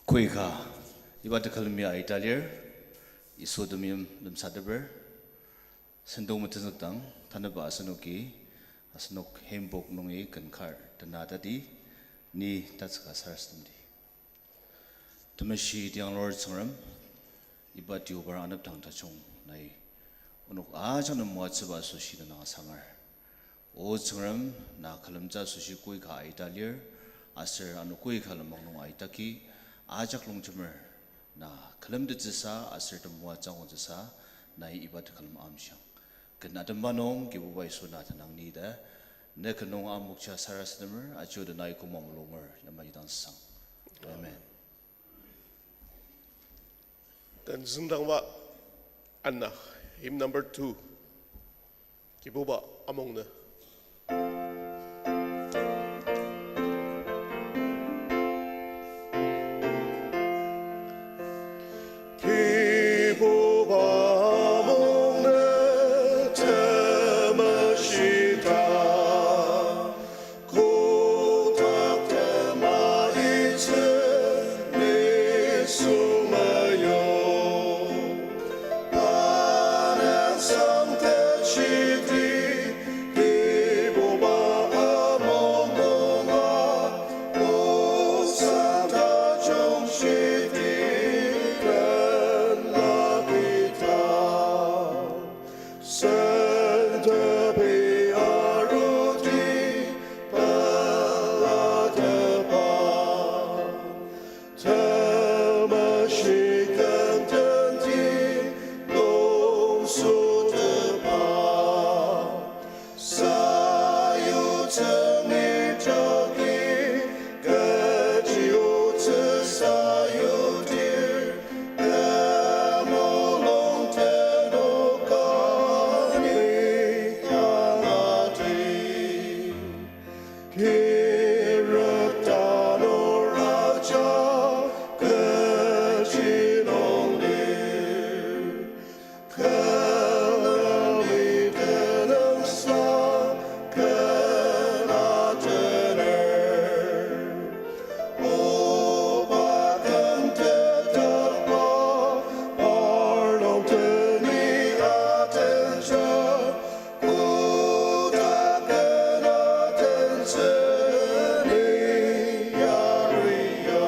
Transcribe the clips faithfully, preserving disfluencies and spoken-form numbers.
Koika, iba tekülemi aita lir, Yisu temeim lemsateper, sentong metenzükdang, tanüba asenoki, asenok hymnbook nungi ken kar tena tati, ni tatsüka sarasademdi. Temeshi tianglur Tsüngrem, iba deobar anepdang tajung nai onok ajak nem moatsüba asoshi tenüng asangar. O Tsüngrem, na külemtsü asoshi koika aita lir, aser ano koika lenmang nung aitaki, ajak longjemer, na külemtettsüsa aser temoatsü angutsüsa, nai iba tekülem amshiang. Ken atemba nung Kibuba Yisu na tenang ni ta, ne ken nung amokja sarasademer, aji oda nai koma mulunger, yamai dang sang. Amen. Ken züngdangba ana, hymn number two. Kibuba among nü. Kibuba among nü temeshita. Kotak tema itsü nisung mayo. Anang sang teshiti, Kibuba among nunga, o sang tajung shiti ken lakita. Sentepi aruti pelatepa. Temeshi kententi longsutepa. Sayutsü ni jagi, kechi otsü sayudir, temulung tenokani angati. Kirep tanur aja kechi nung lir. Kelemi tenüngsang ken atener. O pa ken tetakba, parnok teni atentsü, kotak ken atentsü ni yaria.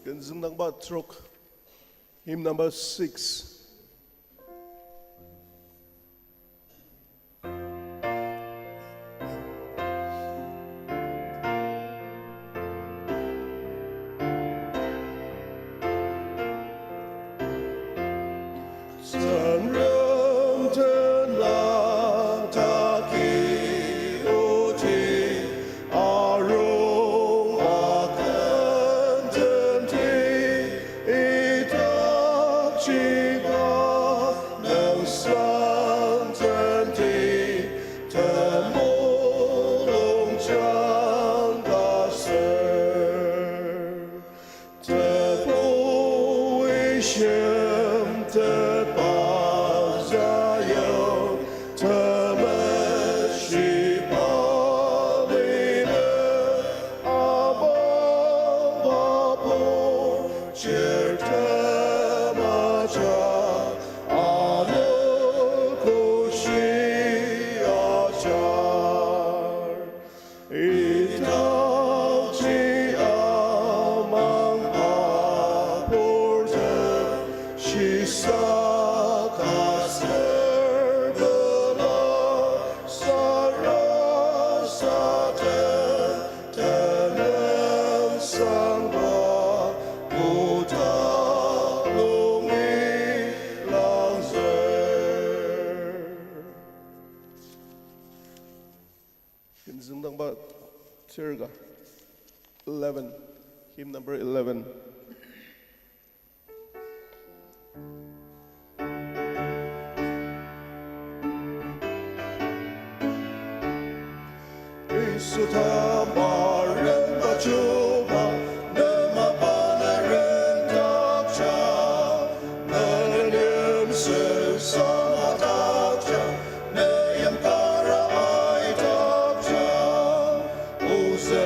Ken züngdangba trok, hymn number six. Tsüngrem tenla taki oti arung akendenti idakjiba nüngsang tenti temulung jangka ser. Tebu ishim teba zayong temeshi balina abang babu chir temaja anu kushi ajar. Idakji amang apurtem shisa kaser bela sarasadem tenüngsangba buta nungi langzür. Ken züngdangba tirka eleven, hymn number eleven. Yisu tamarenba chuba, nemapa nerendakja, nenem sensang adakja, ne yimkara aidakja, ozü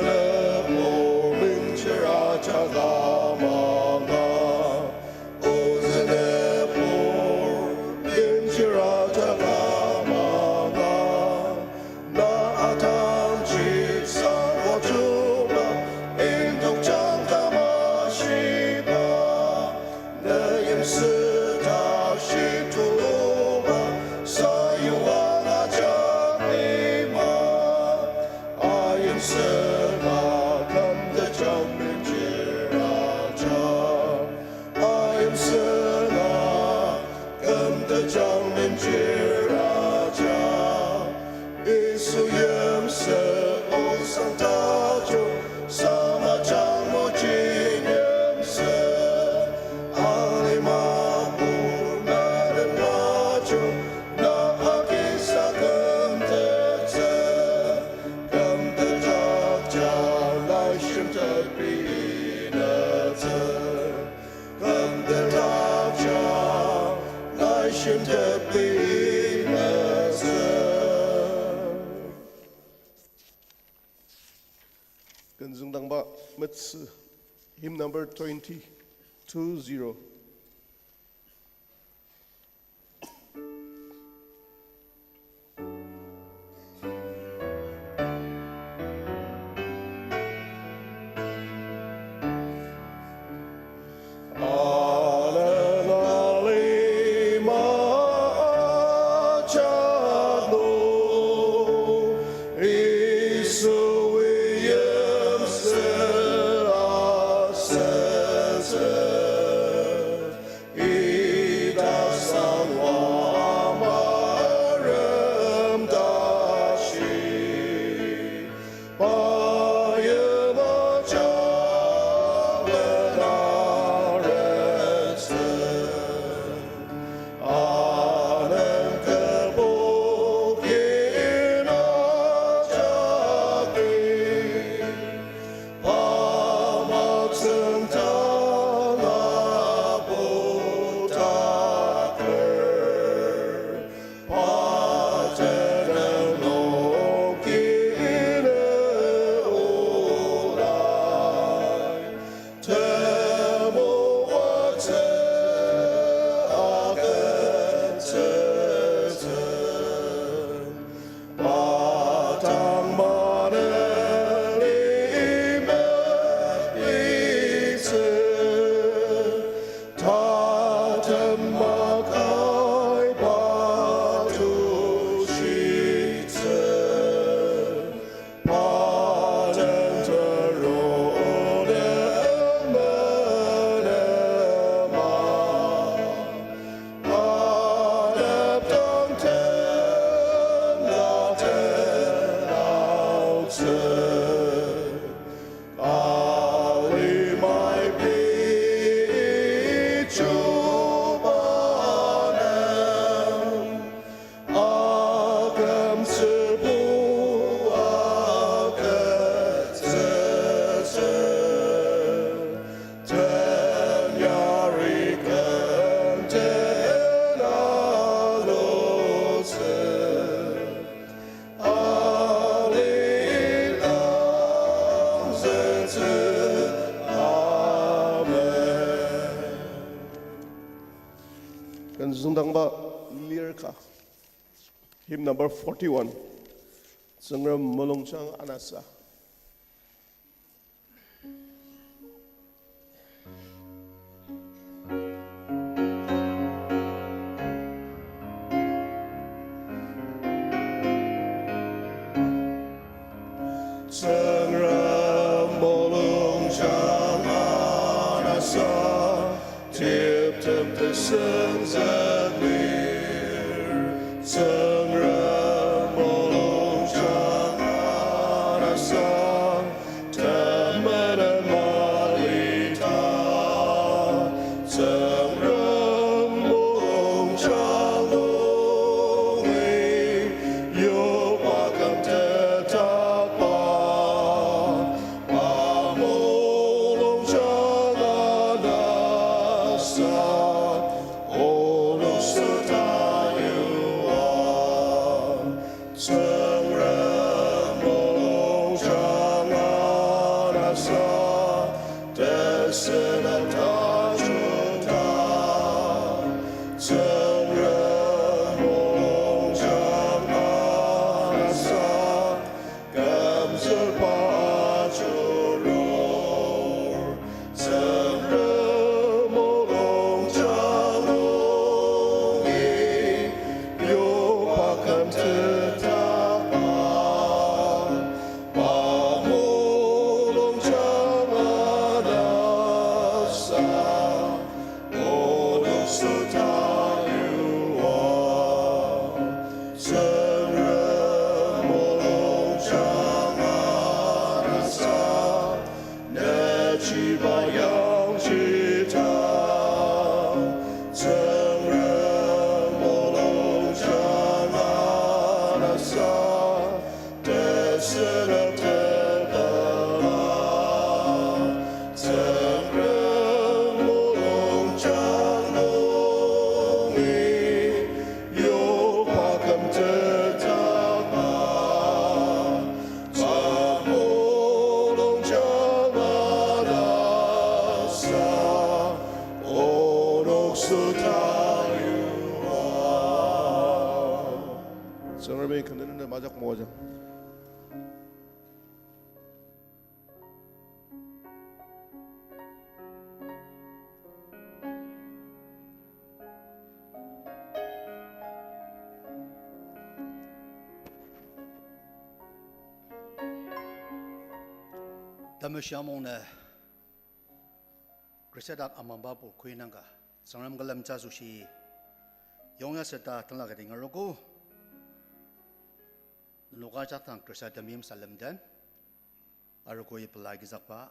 Hymn number twenty, two zero. Ken züngdangba lir ka. Hymn number forty-one. Tsüngrem mulungjang anasa. Tsüngrem mulungjang anasa, tip tip tesüngzük lir. Tsüngrem mulungjang anasa, temenen malita. Tsüngrem mulungjang nungi, yoba küm tetakba, pa mulungjang anasa, onok süta yua. Tsüngrem mulungjang anasa, tesünep tajungta. Tsüngrem mulungjang anasa, kümzükba churur. Tsüngrem mulungjang nungi, yoba küm tetakba, pa mulungjang anasa, onok süta yua. Tsüngrem mulungjang anasa, nechiba yangji ta. Tsüngrem mulungjang anasa, tesünep tepela. Tsüngrem mulungjang nungi, yoba küm tetakba, pa mulungjang Tsüngremi kümnülen majak moajang. Temeshi amungnü Khrista dak amangba pur kuinangka, Tsüngrem külemtsü asoshi yongya seta tenla kati ngarogo. Nenok ajak dang Khrista temeim salemden, arogo ipela agizükba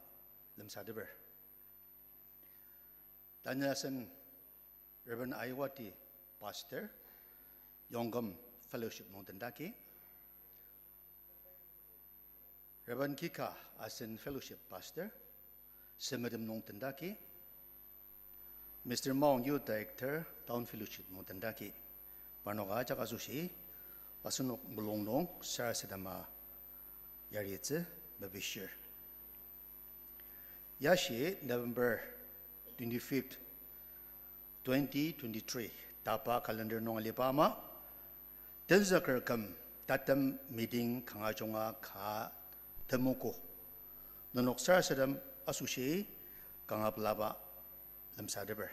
lemsateper. Tanü asen Reverend Aiwati, Pastor, Yongküm Fellowship nung tendaki. Reverend Kika, asen Fellowship Pastor, Semetem nung tendaki. Mister Maung, Youth Director, Town Fellowship nung tendaki. Parnok ajak asoshi, asenok mulung nung sarasadema yaritsü mepishir. Yashi November twenty-fifth, twenty twenty-three, tapa calendar nung aliba ama, tenzüker küm tatem meeting kanga junga ka temogo. Nenok sarasadem asoshi kanga pelaba lemsateper.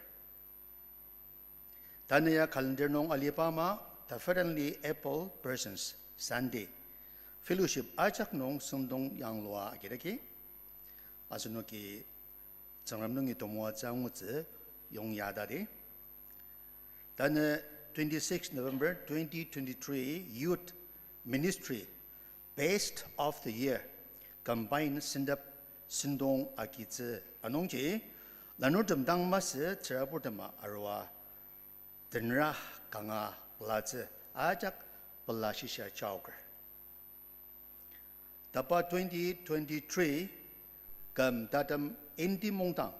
Tanü ya calendar nung aliba ama, the Federally Abled Persons Sunday, fellowship ajak nung süngdong yanglua agidaki, asenoki Tsüngrem nungi temoatsü angutsü yongyatadi. Tanü twenty-six November twenty twenty-three Youth Ministry Best of the Year combine sentep süngdong agitsü anungji, lanurtem dang masü tsüraburtema arua tenra kanga pelatsü ajak pela shisa chaoker. Tapa twenty twenty-three küm tatem Inti mungdang,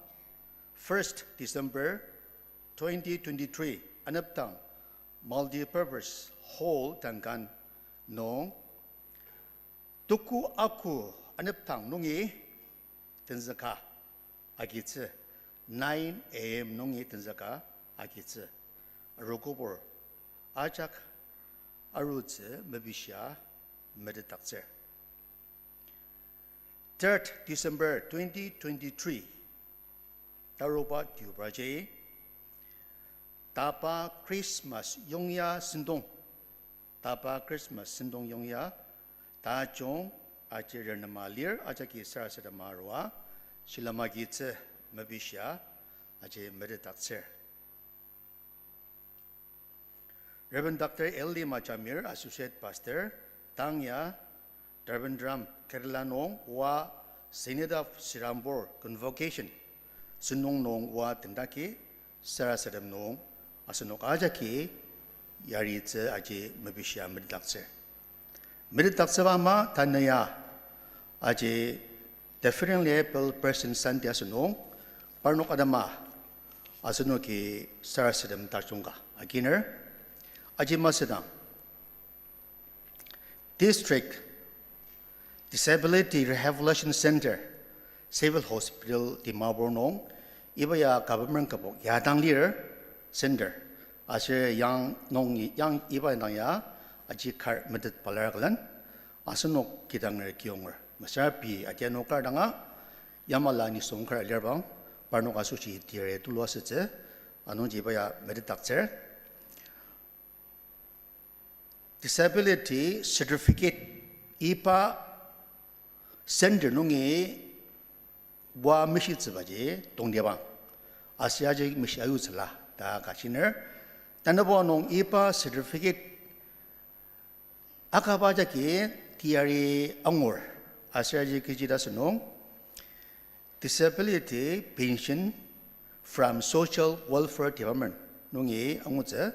first December twenty twenty-three, anepdang Multipurpose Hall Duncan nung, tuku aku anepdang nungi tenzüka agitsü, nine A M nungi tenzüka agitsü. Arogobur ajak arutsü mepishia metetdaktsür. Third December twenty twenty-three, taruba Deobarji, tapa Christmas yongya süngdong, tapa Christmas süngdong yongya, tajung aji renema lir ajaki sarasadema arua, shilem agitsü mepishia aji metetdaktsür. Reverend Doctor L D Majamir, Associate Pastor, tang ya Trivandrum, Kerala nung oa Synod of Serampore Convocation, süngdong nung oa tendaki sarasadem nung asenok ajaki yaritsü aji mepishia metetdaktsür. Metetdaktsüba ama tanü ya aji the Differently Abled Person Sunday asünung parnok atema asenoki sarasadem tajung ka aginer. Aji masüdang District Disability Rehabilitation Center, Civil Hospital Dimapur nung, iba ya government kübok yadang lir center. Aser yang nung yang iba dang ya aji kar metet balar külen, asenok kidanger kiyonger. Mesüra pei atiano kar danga, yamala nisung kar alirbang, parnok asoshi tire tulu asütsü, anungji iba ya metetdaktsür. Disability certificate iba center nungi oa mishitsübaji tongtibang. Aser aji mishi ayutsüla ta kachiner. Tanübo nung iba certificate akaba jagi teyari angur. Aser aji kechi ta asünung Disability Pension from Social Welfare Department nungi angutsü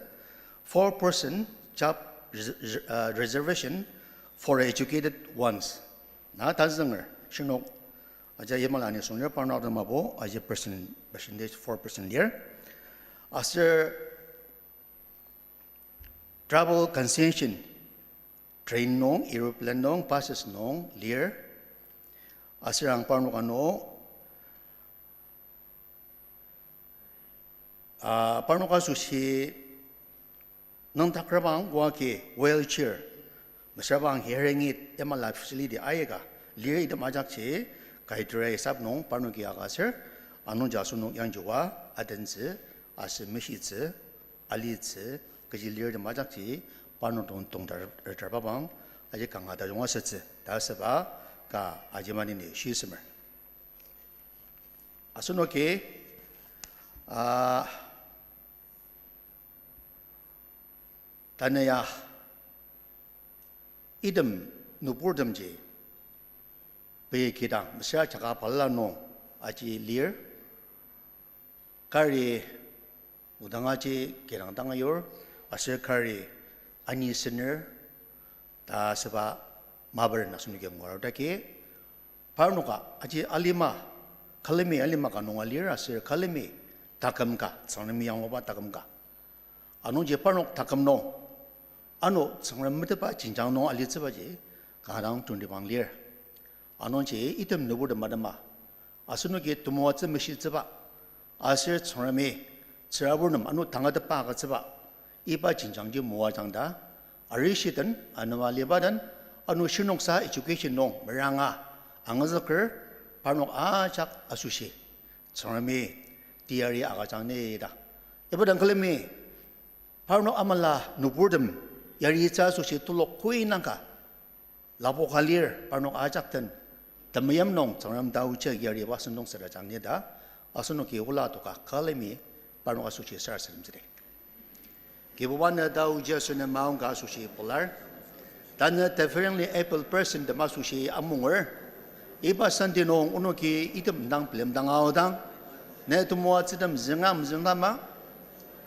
four percent job res-, res-, uh, reservation for educated ones. Na tazünger, shinok aja yamala nisung lir parnok atema bo, aji percent, percentage four percent lir. Aser travel concession, train nung, aeroplane nung, buses nung lir. Aser ang parnok ano, ah, parnok asoshi nüngdakrabang oa agi wheelchair Mesüra bang hearing aid yamala facility aika lir item ajakji criteria isap nung parnoki agütsür, anungji asenok yangjiba atentsü, aser meshitsü, alitsü, kechi lir item ajakji parnok tong tongtar, tarba bang, aji kanga tajung asütsü ta asüba ka aji maneni shisemer. Asenoki, ah, tanü ya item nüburtemji pei kidang mesüra jaka balala nung aji lir, kari odang aji kidang dang ayur, aser kari ani sener ta asüba maparen asenoki ngurudaki, parnoka aji alima, külemi alima ka nung alir aser külemi taküm ka, Tsüngremi yangluba taküm ka. Anungji parnok taküm nung, ano Tsüngrem metetba jenjang nung alitsübaji kanga dang tongtibang lir. Anungji item nüburtem atema, asenoki temoatsü meshitsüba, aser Tsüngremi tsürabur nem ano tangatetba agütsüba, iba jenjangji moajang ta, arishi den, anema aliba den, ano shinoksa education nung meranga angazüker, parnok ajak asoshi Tsüngremi teyari agüjang ni ta. Iba dang külemi parnok amala nüburtem yaritsü asoshi telok koi nangka lapoka lir, parnok ajak den temeim nung Tsüngrem taoji yariba sentong süra jang ni ta, asenoki ola toka külemi parnok asoshi sarasademtsüdi. Kibuba ne taoji aser ne maongka asoshi pelar. Tanü differently abled person tem asoshi amunger. Iba Sunday nung onoki item dang bilemdang aodang, ne temoatsütem zünga mezüngdang ma,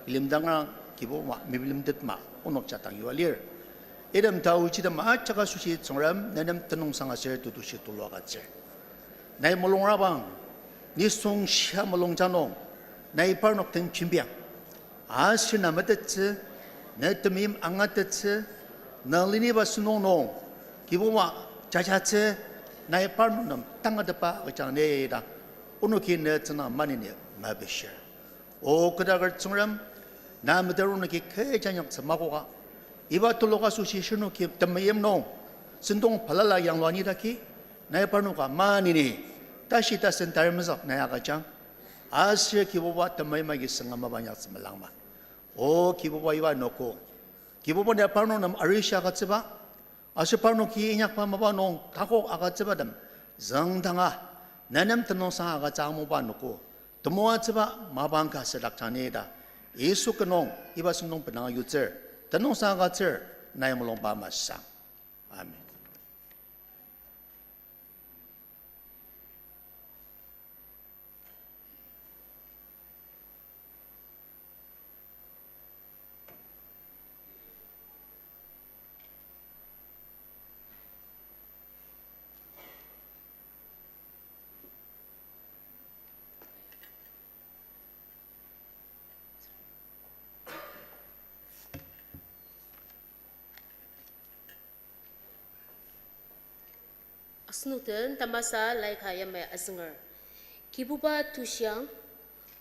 bilemdanga Kibuba mebilemtetma onok jadang yua lir. Item taoji tem ajak asoshi Tsüngrem ne nem tenüngsang aser tetushi tulu agütsür. Nai mulungrabang, nisung shia mulungja nung, nai parnok den jembiang. Aser na metettsü, ne temeim angatettsü, na leniba sentong nung, Kibuba jajatsü, nai parnok nem tangatetba agüjang ni ta, onoki ne tsüna maneni mepishir. O ketaker Tsüngrem, na metet onoki kecha inyaktsü makoka. Iba telok asoshi shinoki temeim nung sentong balala yanglua nidaki, nai parnoka maneni tashi tasen tarimzük nai agüjang. Aser Kibuba temeim agi sünga mapa inyaktsü melangma. O Kibuba iba anogo, Kibuba ne parnok nem arishi agütsüba, aser parnoki inyakba mapa nung takok agütsübatem züngdanga, ne nem tenüngsang agütsü amuba anogo, temoatsüba mapang ka südakjang ni ta, Yisu ki nung iba sentong benang yutsür, tenüngsang agütsür, nai mulungba masang. Amen. Asenok den tamasa laika yamai azünger. Kibuba tushiang,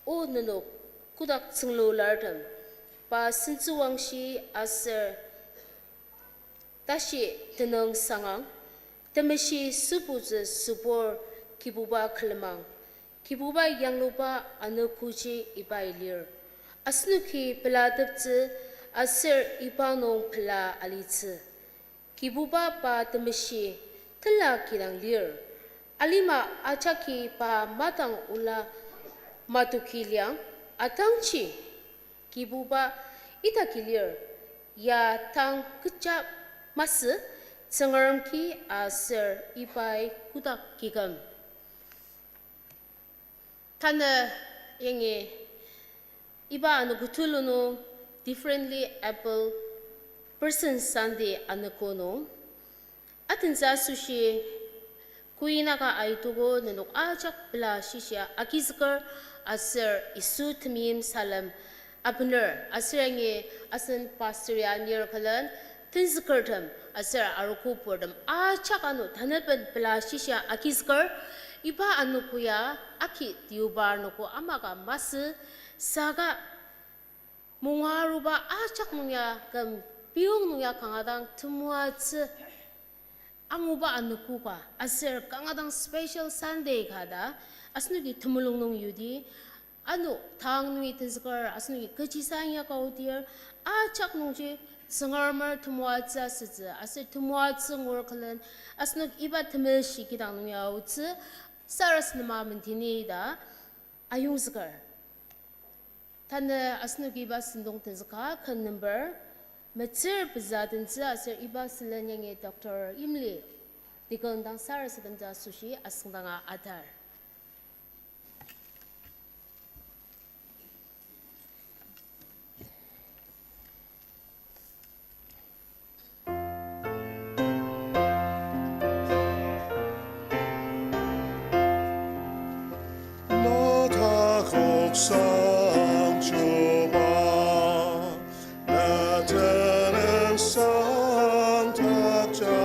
o nenok kotak tsünglu lartem, pa sentsüwangshi aser tashi tenüng sangang, temeshi sübutsü sübur Kibuba külemang, Kibuba yangluba anogoji ibai lir. Asenoki pelateptsü aser iba nung pela alitsü. Kibuba pa temeshi tela kidang lir. Alima ajaki pa madang ola matoki liang, atangji Kibuba idaki lir. Ya tang kecha masü, Tsüngrem ki aser ibai kotak kikem. Tanü yangi iba anogo tulu nung Differently Abled Persons Sunday anogo nung atentsü asoshi, Koinaka aitogo nenok ajak pela shishia agizüker aser Yisu temeim salem abener aser yangi asen pastor ya nir külen tenzükertem aser arogo purtem ajak ano taneben pela shishia agizüker, iba anogo ya aki deobar anogo amaka masü, saka munga aruba ajak nung ya küm Piyong nung ya kanga dang temoatsü anguba anogo ka, aser kanga dang special Sunday ka ta, asenoki temulung nung yudi, ano tang nungi tenzüker, asenoki kechi sa inyaka odir, ajak nungji Tsüngremer temoatsü asütsü, aser temoatsü ngur külen, asenok iba temeshi kidang nung ya aotsü, sarasadema menteni ta ayongzüker. Tanü asenoki iba sentong tenzüka ken number metsür pezü tentsü aser iba sülen yangi Doctor Imli Deacon dang sarasademtsü asoshi asüngdanga atar. Na takok sang Chuba, na tenüng sang takja,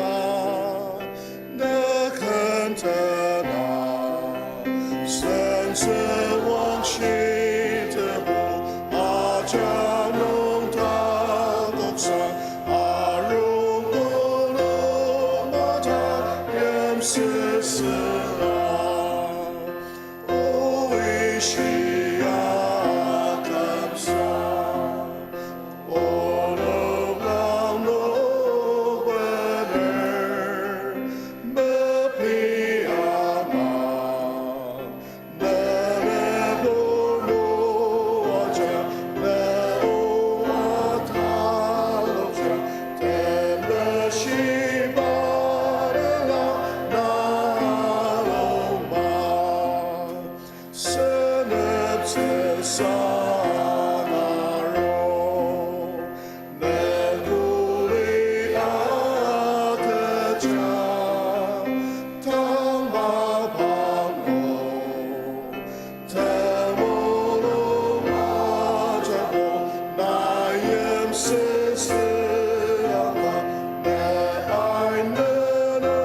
na ken tena, sentsü wangshi tebo, aja nung takok sang, arung ulu mata yimsüsüla. Oi shia kamsa, onok lang nok bener, mepi ama, mene bulu aja, me oa talokja, temeshiba dela na longba. Seneptsü sangaro, mekuli akecha, tangma pango, temulung ajako, na yimsüsü aka, ne ain nena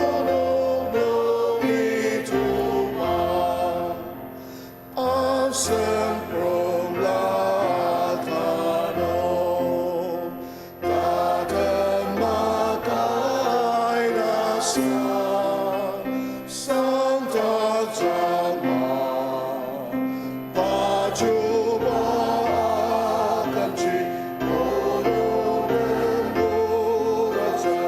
onok nungi tuma. Asen prongla kano, tatem makai nasa, sangtak jangma, pajuba akanji, mononem burasa,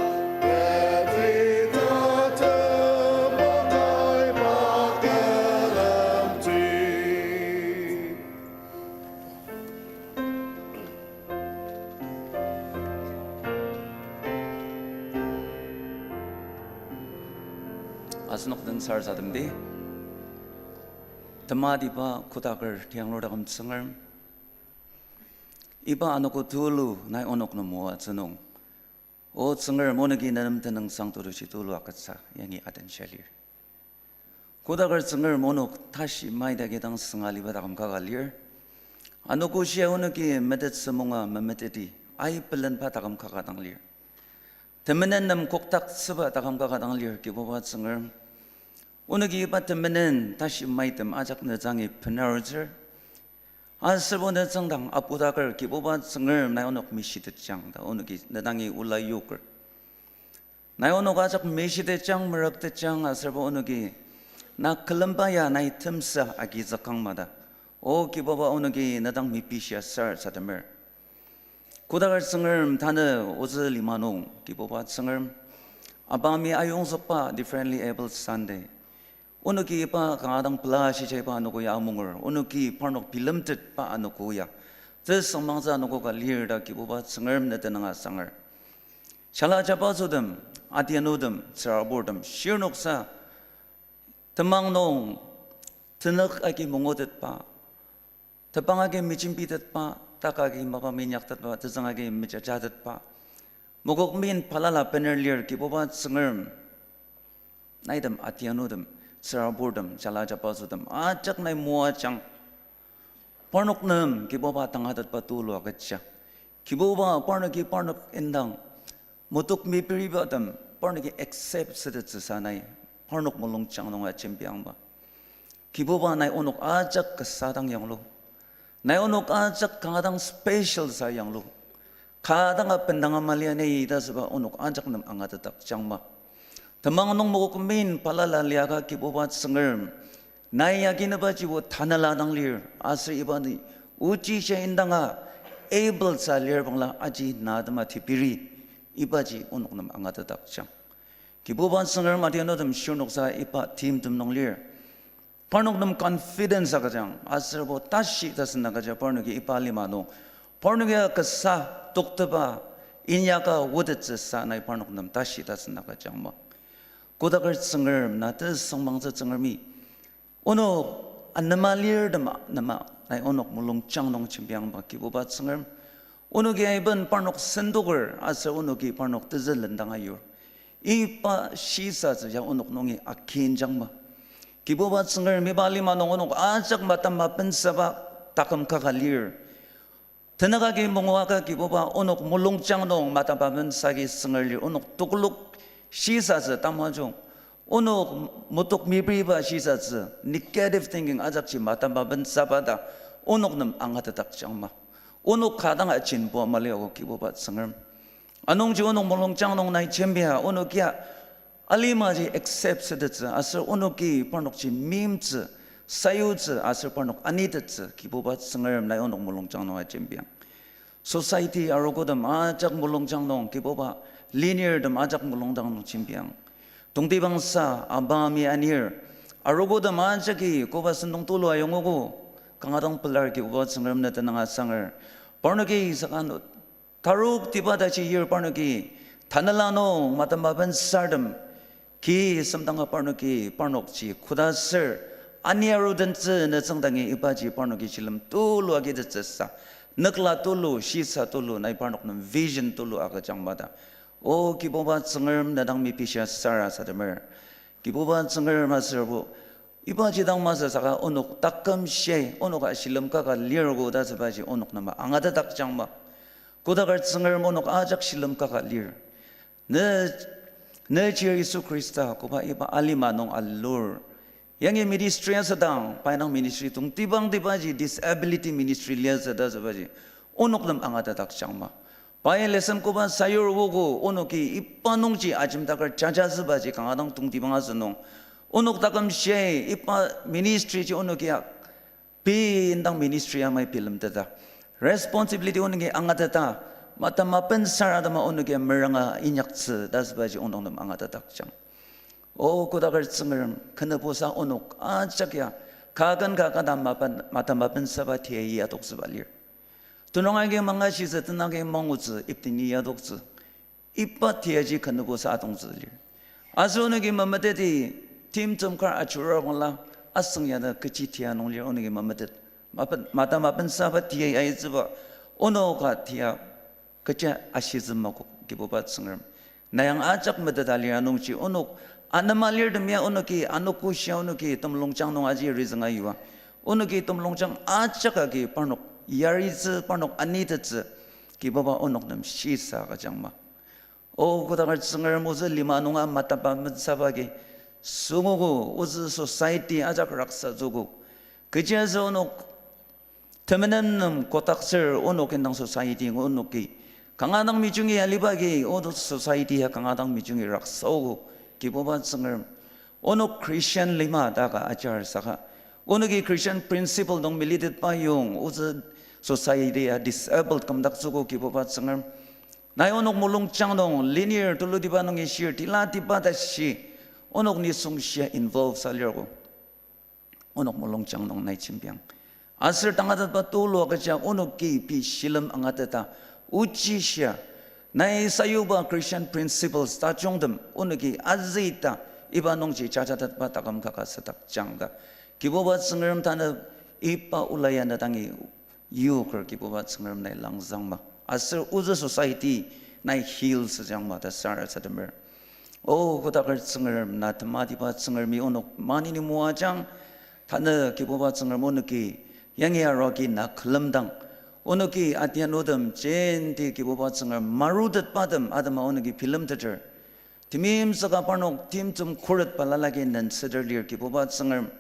eti tatem makai makelemti. Asenok den sarasademdi. Tematiba kotaker tianglur taküm Tsüngrem, iba anogo tulu nai onok nem moatsü nung, O Tsüngrem, onoki nenem tenüngsang tetushi tulu agütsü yangi adenshia lir. Kodaker Tsüngrem, onok tashi maidagi dang sünga aliba taküm kaka lir. Anogo shia onoki metettsü munga memeteti aibelenba taküm kaka dang lir. Temenen nem koktaktsüba taküm kaka dang lir, Kibuba Tsüngrem. Onoki iba temenen tashi maitem ajak ne dangi benarutsür. Aserbo ne tsüngdang apudaker, Kibuba Tsüngrem, nai onok mishitetjang ta onoki ne dangi ola yoker. Nai onok ajak mishitetjang, merüktetjang, aserbo onoki na külemba ya nai temsa agizükang mada, O Kibuba, onoki ne dang mepishia sarasademer. Kodaker Tsüngrem, tanü ozü lima nung, Kibuba Tsüngrem, abami ayongzükba Differently Abled Sunday, onoki iba kanga dang pela shija iba anogo ya amunger, onoki parnok bilemtetba anogo ya tesüngmangtsü anogo ka lir ta Kibuba Tsüngrem ne tenüng asanger. Jala jabasotem, atianutem, tsüraburtem, shirnoksa temang nung tenük agi mangutetba, tebang agi mejembitetba, tak agi mapa minyaktetba, tetsüng agi mejajatetba, mokok min balala bener lir, Kibuba Tsüngrem. Naitem atianutem, tsüraburtem, jala jabasotem ajak nai moajang. Parnok nem Kibuba tangatetba tulu agütsü. Kibuba, parnoki parnok indang metok mepiribatem parnoki accept sütettsüsa nai parnok mulungjang nunga jembiangba. Kibuba, nai onok ajak kasa dang yanglu. Nai onok ajak kanga dang special sa yanglu. Ka danga bendanga malia ni ta asüba onok ajak nem angatetdakjangma. Temang nung mokokmen balala liaka Kibuba Tsüngrem, nai yakinübajibo tanela dang lir, aser iba ni ochi shia indanga able sa lir bangla aji na atema teperi, ibaji onok nem angatetdakjang. Kibuba Tsüngrem, adianutem shirnoksa iba timtem nung lir. Parnok nem confidence agüjang, aserbo tashi tasen agüja parnoki iba lima nung, parnoki kasa tokteba inyaka otettsüsa nai parnok nem tashi tasen agüjangma. Kodaker Tsüngrem, na tesüngmangtsü Tsüngremi, onok anema lirtem anema nai onok mulungjang nung jembiangba Kibuba Tsüngrem, onoki aiben parnok sendoker aser onoki parnok tezülendang ayur. Iba shisatsü ya onok nungi akinjangma. Kibuba Tsüngrem, iba lima nung onok ajak matam mapensaba taküm kaka lir. Tenük agi mungua ka Kibuba, onok mulungjang nung matam mapensagi sünger lir, onok tokolok shisatsü tamajung. Onok mutuk mepiba shisatsü, negative thinking ajakji matam mapensaba ta onok nem angatetdakjangma. Onok ka dang ajinbo mali ako Kibuba Tsüngrem. Anungji onok mulungjang nung nai jembia, onok ya alimaji accept sütettsü, aser onoki parnokji meimtsü, sayutsü, aser parnok anitettsü, Kibuba Tsüngrem nai onok mulungjang nung ajembiang. Society arogotem ajak mulungjang nung, Kibuba, lenirtem ajak mulungjang nung jembiang. Tongtibangsa abami anir, arogotem ajaki koba sentong tulu ayongogo, kanga dang pelar Kibuba Tsüngrem ne tenüng asanger. Parnoki saka ano tarok tiba tashi yir parnoki, tanela nung matem mapensartem, ki semdanga parnoki, parnokji koda ser, ani arudentsü ne tsüngdangi ibaji parnoki shilem tulu agitettsüsa, nükla tulu, shisa tulu, nai parnok nem vision tulu agüjangma ta. O Kibuba Tsüngrem, ne dang mepishia sarasademer. Kibuba Tsüngrem, aserbo ibaji dang masü saka onok taküm shia, onok ashilem kaka lirgo ta asübaji onok nem angatetdakjangma. Kodaker Tsüngrem, onok ajak shilem kaka lir. Ne, ne chir Yisu Khrista koba iba alima nung alur. Yangi ministry asüdang, pai nung ministry tongtibang tibaji disability ministry liasü ta asübaji onok nem angatetdakjangma. Pai lesson koba sayur ogo, onoki iba nungji ajemdaker jaja asübaji kanga dang tongtibang asünung, onok taküm shia iba ministry ji onoki ya pei indang ministry amai bilemteta, responsibility onoki angateta, matem mapensar atema onoki meranga inyaktsü ta asübaji onok nem angatetdakjang. O Kodaker Tsüngrem, khenübosa onok ajak ya, kaken ka kata mapen, matem mapensaba tia ya adoktsüba lir. Tenüng agi mangashitsü, tenüng agi mangutsü, ipteni ya adoktsü. Iba tiaji khenübosa atongtsü lir. Aser onoki memeteti, timtem kar ajurabangla, asüng ya ta kechi tia nung lir onoki memetet. Mapen, matem mapensaba tia aitsüba, onoka tia kecha ashitsü makok, Kibuba Tsüngrem. Na yang ajak meteta lir anungji onok anema lirtem ya onoki anogo shia onoki temulungjang nung aji rizünga yua. Onoki temulungjang ajak agi parnok yaritsü, parnok anitettsü, Kibuba onok nem shisa agüjangma. O Kodaker Tsüngrem, ozü lima nunga matem mapensaba agi, süngogo, ozü society ajak raksatsüogo. Kechiaser onok temenen nem kotaktsür onok indang society onoki kanga dang mijungi aliba agi, o society ya kanga dang mijungi raksaogo, Kibuba Tsüngrem. Onok Christian lima ta ka ajar saka, onoki Christian principle nung militetba yong ozü society ya disabled kümdaktsüogo, Kibuba Tsüngrem. Nai onok mulungjang nung lenir tulutiba nungi shir tilatiba tashi onok nisung shia involve sa lirgo, onok mulungjang nung nai jembiang. Aser tangatetba tulu agüja onoki pei shilem angateta, ochi shia, nai sayuba Christian principles tajungtem onoki azüita, iba nungji jajatetba taküm kaka sadakjang ta, Kibuba Tsüngrem, tanü iba ola ya ne dangi yoker, Kibuba Tsüngrem, nai langzangma. Aser ozü society nai heal süjangma ta sarasademer. O Kodaker Tsüngrem, na tematiba Tsüngremi onok maneni moajang, tanü Kibuba Tsüngrem onoki yangi aruaki na külemdang, onoki adianutem jenti Kibuba Tsüngrem marutetbatem atema onoki bilemteter. Timim saka parnok timtem khuret balala agi nensüter lir, Kibuba Tsüngrem.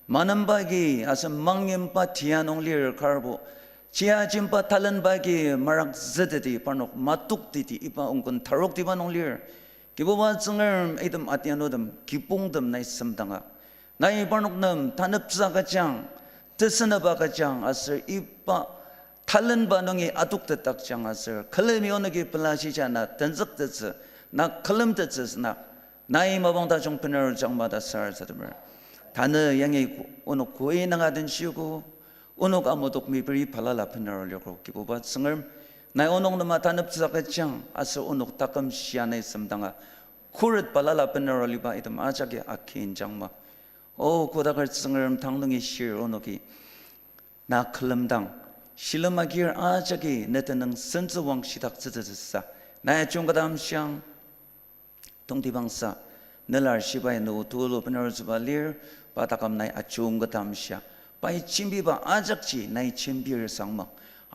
Manemba agi aser mangyimba tia nung lir karbo, Chia jemba talenba agi marakzüteti parnok matokteti iba ongkun taroktiba nung lir. Kibuba Tsüngrem, item atianutem kibongtem nai semdanga, nai parnok nem taneptsü agüjang, tesünep agüjang aser iba talenba nungi atoktetdakjang aser külemi onoki pelashija na tenzüktettsü, na külemtettsü süna, nai mapang tajung bener jangma ta sarasademer. Tanü yangi onok koi nanga denshiogo, onok amodok meperi balala bener liogo. Kibuba Tsüngrem, nai onok nem taneptsü agüjang aser onok taküm shia nai semdanga, khuret balala bener aliba item ajaki akinjangma. O kodaker Tsüngrem, tang nungi shir onoki na külemdang, shilem agir ajaki ne tenüng sentsüwang shidaktsütsüsa, nai ajung kata amshiang. Tongtibangsa, nelar shibai nü tulu bener süba lir, pa taküm nai ajung kata amshia. Pai jembiba ajakji nai jembir sangma.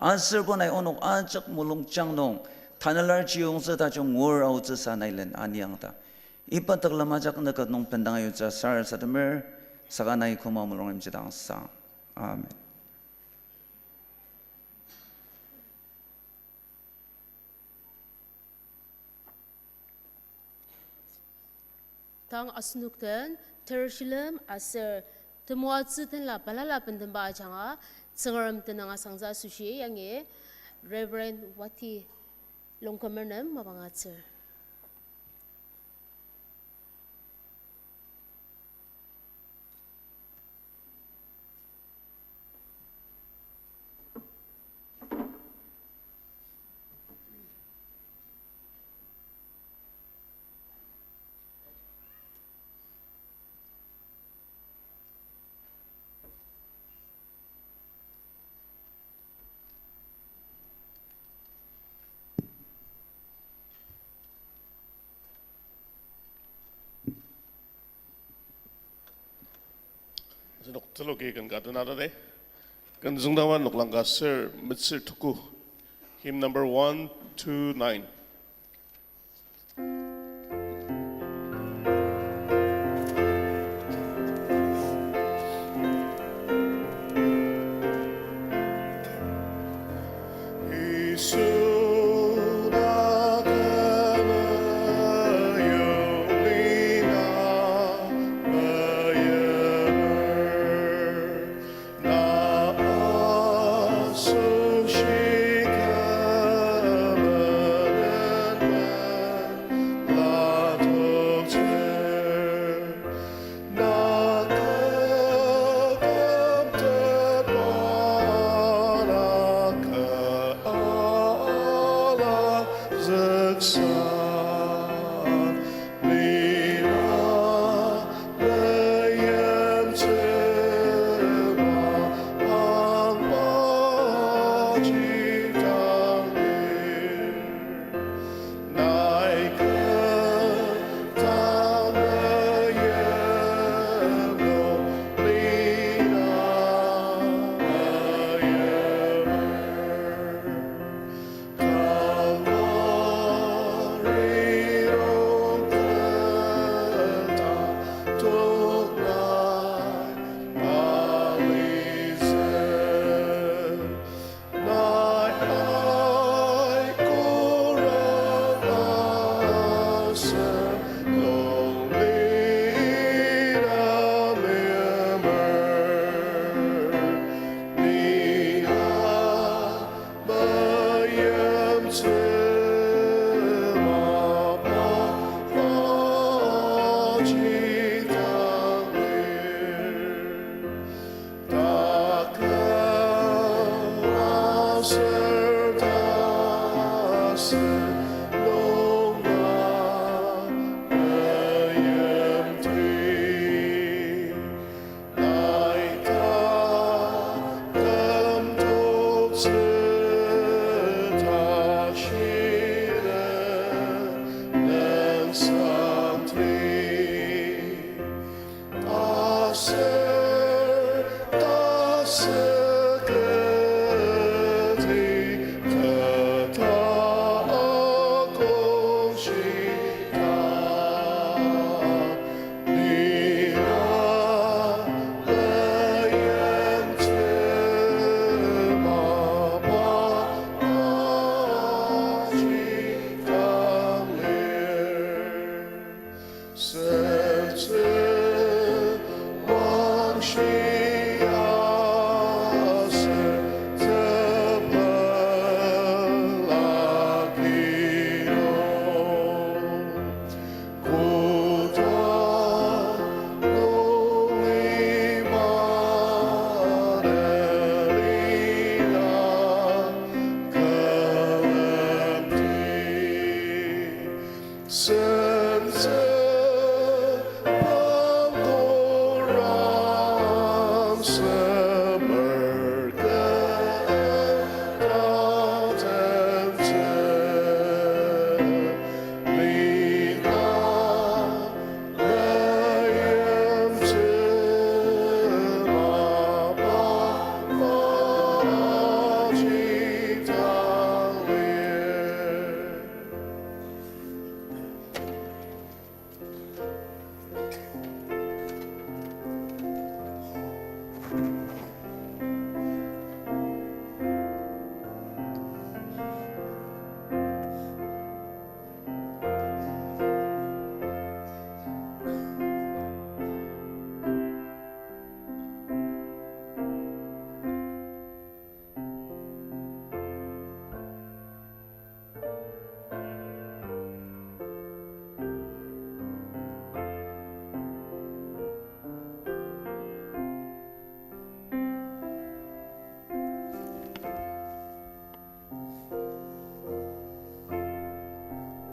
Aser bo nai onok ajak mulungjang nung, tanelar chiyongtsü tajung ngur aotsüsa nai len aniang ta, iba tekülem ajak nüket nung bendang ayutsü sarasademer, saka nai koma mulung imjidang sang. Amen. Tang asenok den ter shilem aser temoatsü tenla balala bendenba ajanga Tsüngrem tenüng asangtsü asoshi yangi Reverend Wati Longkumer nem mapang atsür. Asenok teloki ken ka tena tate. Ken züngdangba noklang ka ser metsür tuku. Hymn number one two nine. Sentsü pangkoram semer ketatentsü lina.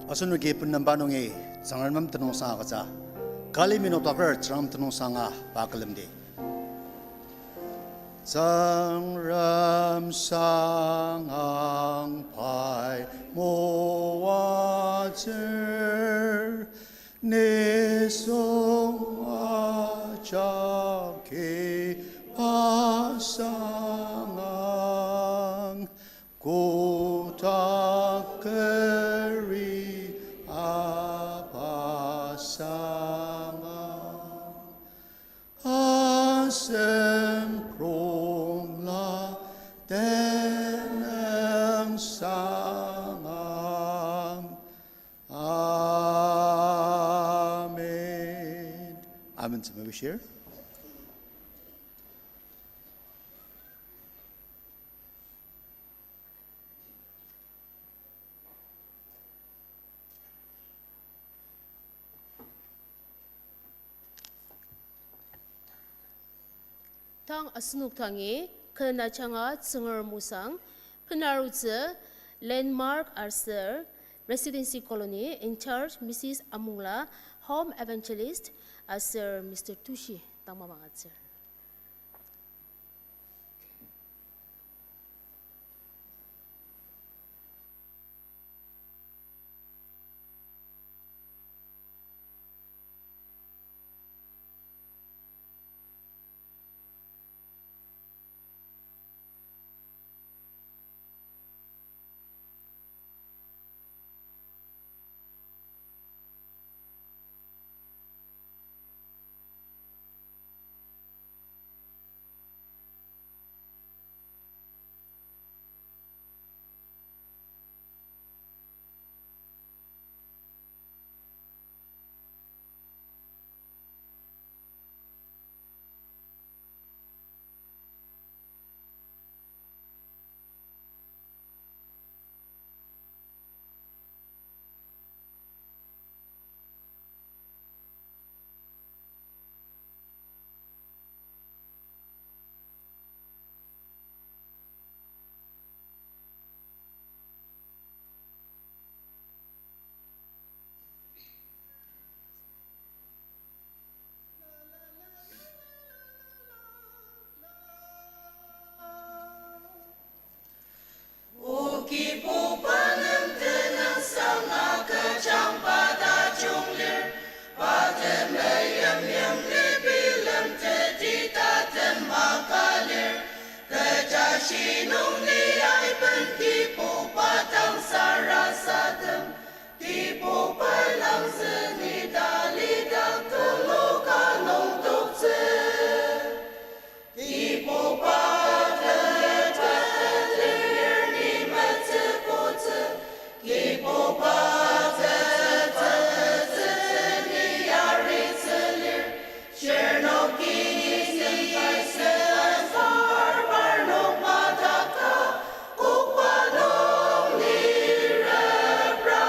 Asenoki benlemba nungi Tsüngrem nem tenüngsang agütsü. Kali minot aker Tsüngrem tenüngsanga pa külemdi. Tsüngrem sangang pai moatsür, nisung ajaki pa sangang, kotak keri apa sangang, asem prongla tenüngsang. Amen. Amen, temebishir. Tang asenok dangi, ken ajanga Tsüngrem osang, benarutsü Landmark aser Residency Colony in charge Missus Amungla, Home Evangelist, aser Mister Tushi, tang mapang atsür. O Kibuba nem tenüngsang agüjangba tajung lir, pa temeim yimli bilemtettsü tatem maka lir, kecha shinung ni aiben Kibuba dang sarasadem, Kibuba langzü ni talidak tulu ka nung toktsü. Kibuba tetetlir ni metsübutsü, Kibuba tetetetsü ni yaritsü lir, shirnoki ni sepai sepai parnok madakta, kokba nung ni repra.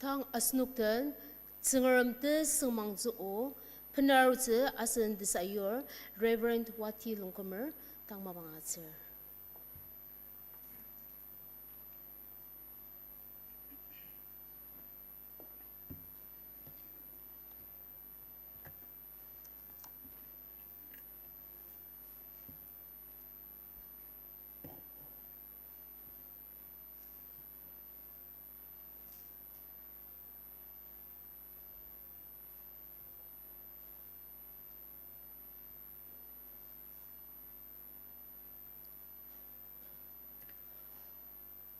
Tang asenok den Tsüngrem tesüngmangtsü o benarutsü asen tesayur Reverend Wati Longkumer tang mapang agütsür.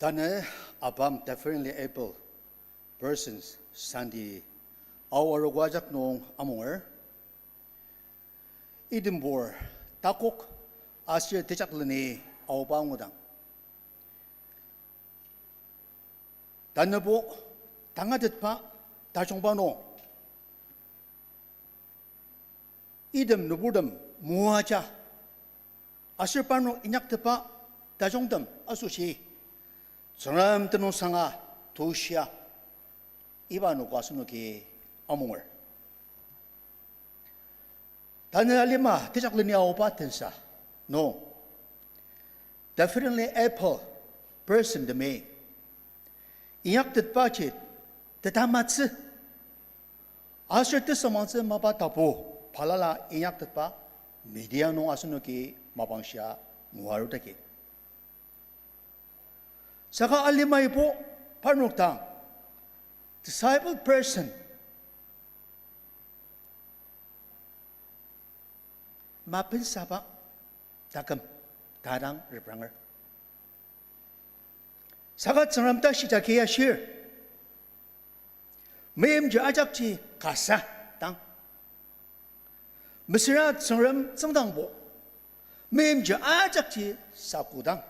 Tanü ABAM Differently Abled Persons Sunday aoa arogo ajak nung amunger. Idenbur takok aser tejakleni aoba angudang, tanübo tangatetba tajungba nung item nüburtem moaja aser parnok inyaktetba tajungtem asoshi Tsüngrem tenüngsanga tushia iba anogo asenoki amunger. Tanü alima tejakleni aoba tensa nung differently abled person temi inyaktetbaji tetamatsü aser tesüngmangtsü mapa tapu balala inyaktetba media nung asenoki mapangshia nguarudaki. Saka alimaibo parnok dang disabled person mapensaba taküm ta dang repranger. Saka Tsüngrem tashi jagi ashir, meimchir ajakji kasa dang, mesüra Tsüngrem tsüngdangbo meimchir ajakji sakudang.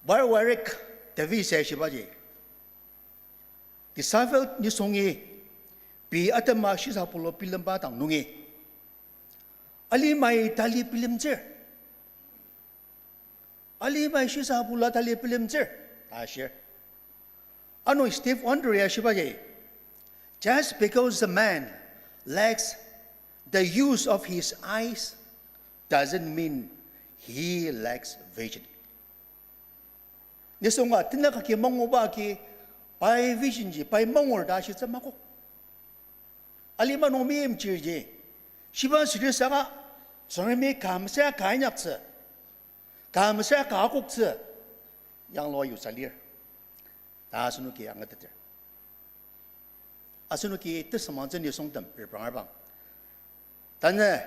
Barbara Davis ya shibaji, disabled nisungi pei atema shisa pulu bilemba dang nungi alimai tali bilemtsür. Alimai shisa pulu tali bilemtsür ta ashir. Ano Steve Wonder ya shibaji, just because a man lacks the use of his eyes doesn't mean he lacks vision. Nisunga tenük agi manguba agi pai vision ji pai mangur ta ashitsü makok. Alima nung meimchirji shiba süri saka Tsüngremi ka mesüra ka inyaktsü, ka mesüra ka akoktsü yanglua yutsü lir ta asenoki angateter. Asenoki tesüngmangtsü nisungtem repranger bang, tanü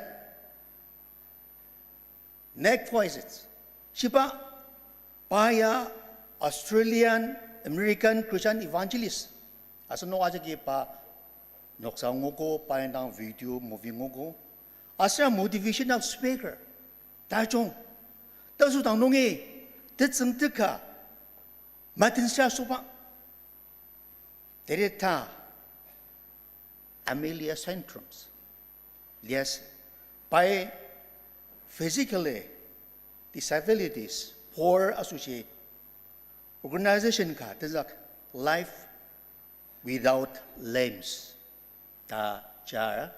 Nick Vujicic shiba, pa ya Australian American Christian evangelist. Asenok ajaki pa noksa nguogo, pa indang video, movie nguogo. Aser motivational speaker tajung, tasüdang nungi tetsüng teka matensa asoba, teri ta Amelia syndromes liasü, pai physically disabilities poor asoshi organization ka tenzük Life Without Limbs ta jar,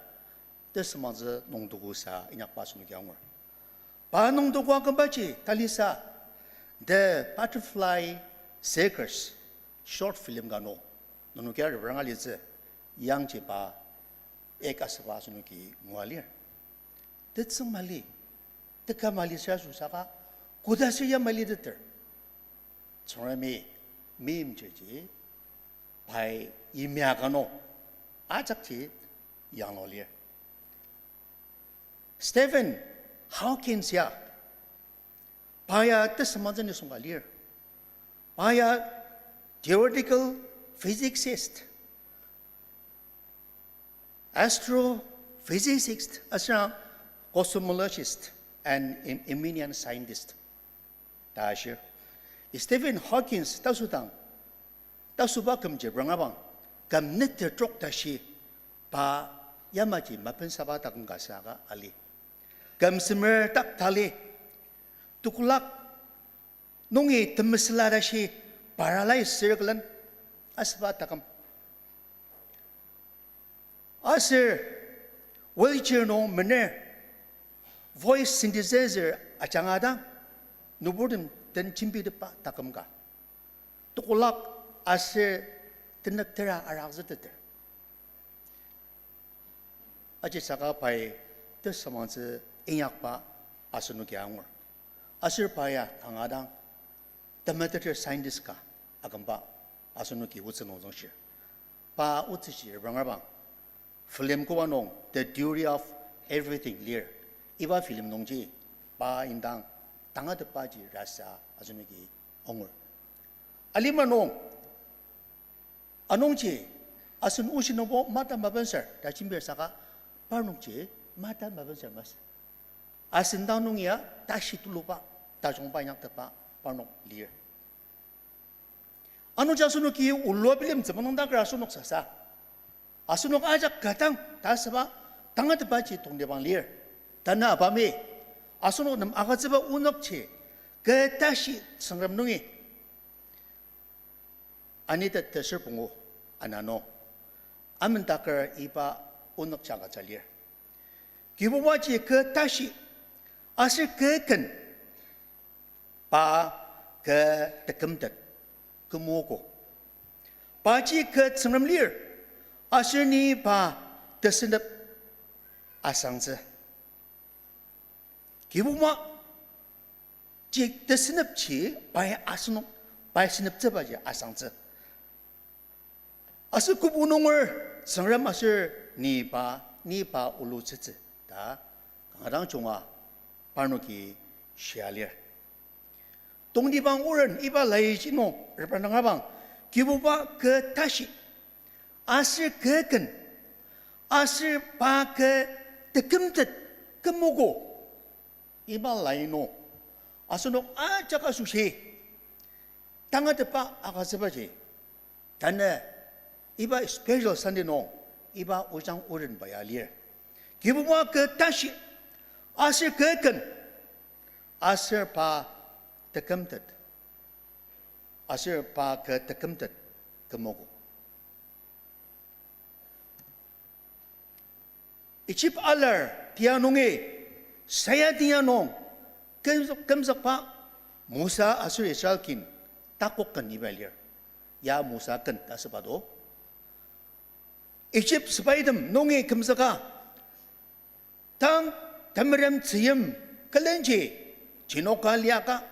tesüngmangtsü nungdokosa inyakba asenoki angur. Pa nungdoko akümbaji talisa The Butterfly Circus short film ka nung, nenokia repranga litsü, yangji pa act asüba asenoki ngua lir. Tetsüng mali, teka mali sür asoshi saka, koda sür ya maliteter, Tsüngremi meimchirji pai yimya ka nung ajakji yanglua lir. Stephen Hawkins ya, pa ya tesüngmangtsü nisung ka lir. Pa ya theoretical physicist, astrophysicist aser cosmologist and em-, eminent scientist ta ashir. Stephen Hawkins tasüdang, tasüba kümji repranga bang, küm neter trok tashi pa yamaji mapensaba taküm ka saka ali. Küm semer tak tali, tekolak nungi temesüla tashi paralyze sür külen asüba taküm. Aser wheelchair nung mener voice synthesizer ajanga dang nüburtem den jembitepba taküm ka. Tekolak aser tenüktera arakzüteter. Ajisaka pai tesümangtsü inyakba asenoki angur. Aser pa ya kanga dang temeteter scientist ka akümba asenoki otsü nung züngshir. Pa otsüji reprangabang film koba nung The Theory of Everything lir. Iba film nungji pa indang tangatetbaji rasa asenoki angur. Alima nung anungji asen oshi nungbo mata mapenser ta jembir saka parnokji mata mapenser masü. Asen dang nung ya tashi tuluba, tajungba inyaktetba parnok lir. Anungji asenoki olua bilemtsü manung daker asenok sasa. Asenok ajak ka dang ta asüba tangatetbaji tongtibang lir. Tanü abami, asenok nem agütsüba onükji, kü tashi Tsüngrem nungi anitet teser pungu ana nung amendaker iba onük jaka ja lir. Kibubaji kü tashi aser kü ken, pa kü tekümtet kümogo. Paji kü Tsüngrem lir, aser ni pa tesünep asangtsü. Kibuba ji tesünepji pai asenok, pai süneptsübaji asangtsü. Aser kübok nunger Tsüngrem aser ni pa, ni pa olutsütsü ta kanga dang junga parnoki shia lir. Tongtibang oren iba laiji nung reprangabang, Kibuba kü tashi aser kü ken, aser pa kü tekümtet kümogo. Iba lai nung asenok ajak asoshi tangatetba agütsübaji tanü iba special Sunday nung iba ojang orenba ya lir. Kibuba kü tashi aser kü ken, aser pa tekümtet, aser pa kü tekümtet kümogo. Egypt alar tia nungi, saya tia nung, küm-, kümzükba Mosa aser Israel kin takok ken iba lir. Ya Mosa ken ta asüba do. Egypt sepaitem nungi kümzüka, tang temerem tzüyim külenji jenoka liaka,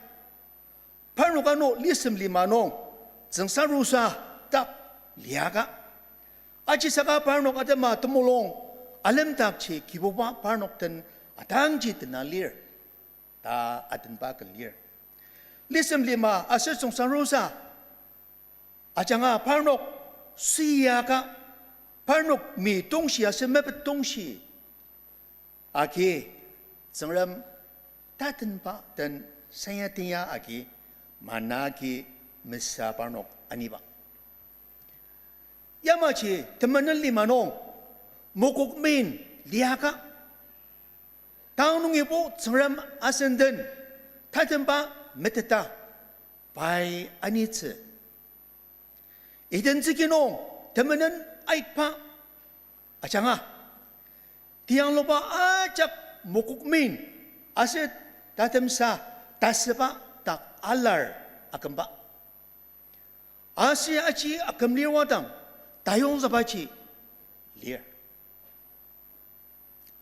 parnok ano lisem lima nung tsüngsarusa dak liaka. Ajisaka parnok atema temulung alemdakji Kibuba parnok den atangji tena lir ta atenba ken lir. Lisem lima aser tsüngsarusa ajanga parnok süaka, parnok mi tongshi aser mepet tongshi agi, Tsüngrem tatenba den sanya tenya agi, manna agi mesa parnok aniba. Yamaji temenen lima nung mokok min liaka, tang nungibo Tsüngrem asen den tatenba meteta pai anitsü. Eden tsüki nung temenen aitba ajanga, tiangluba ajak mokok min aser tatemsa tasüba dak alar akümba. Aser aji aküm lir wadang, tayongzübaji lir.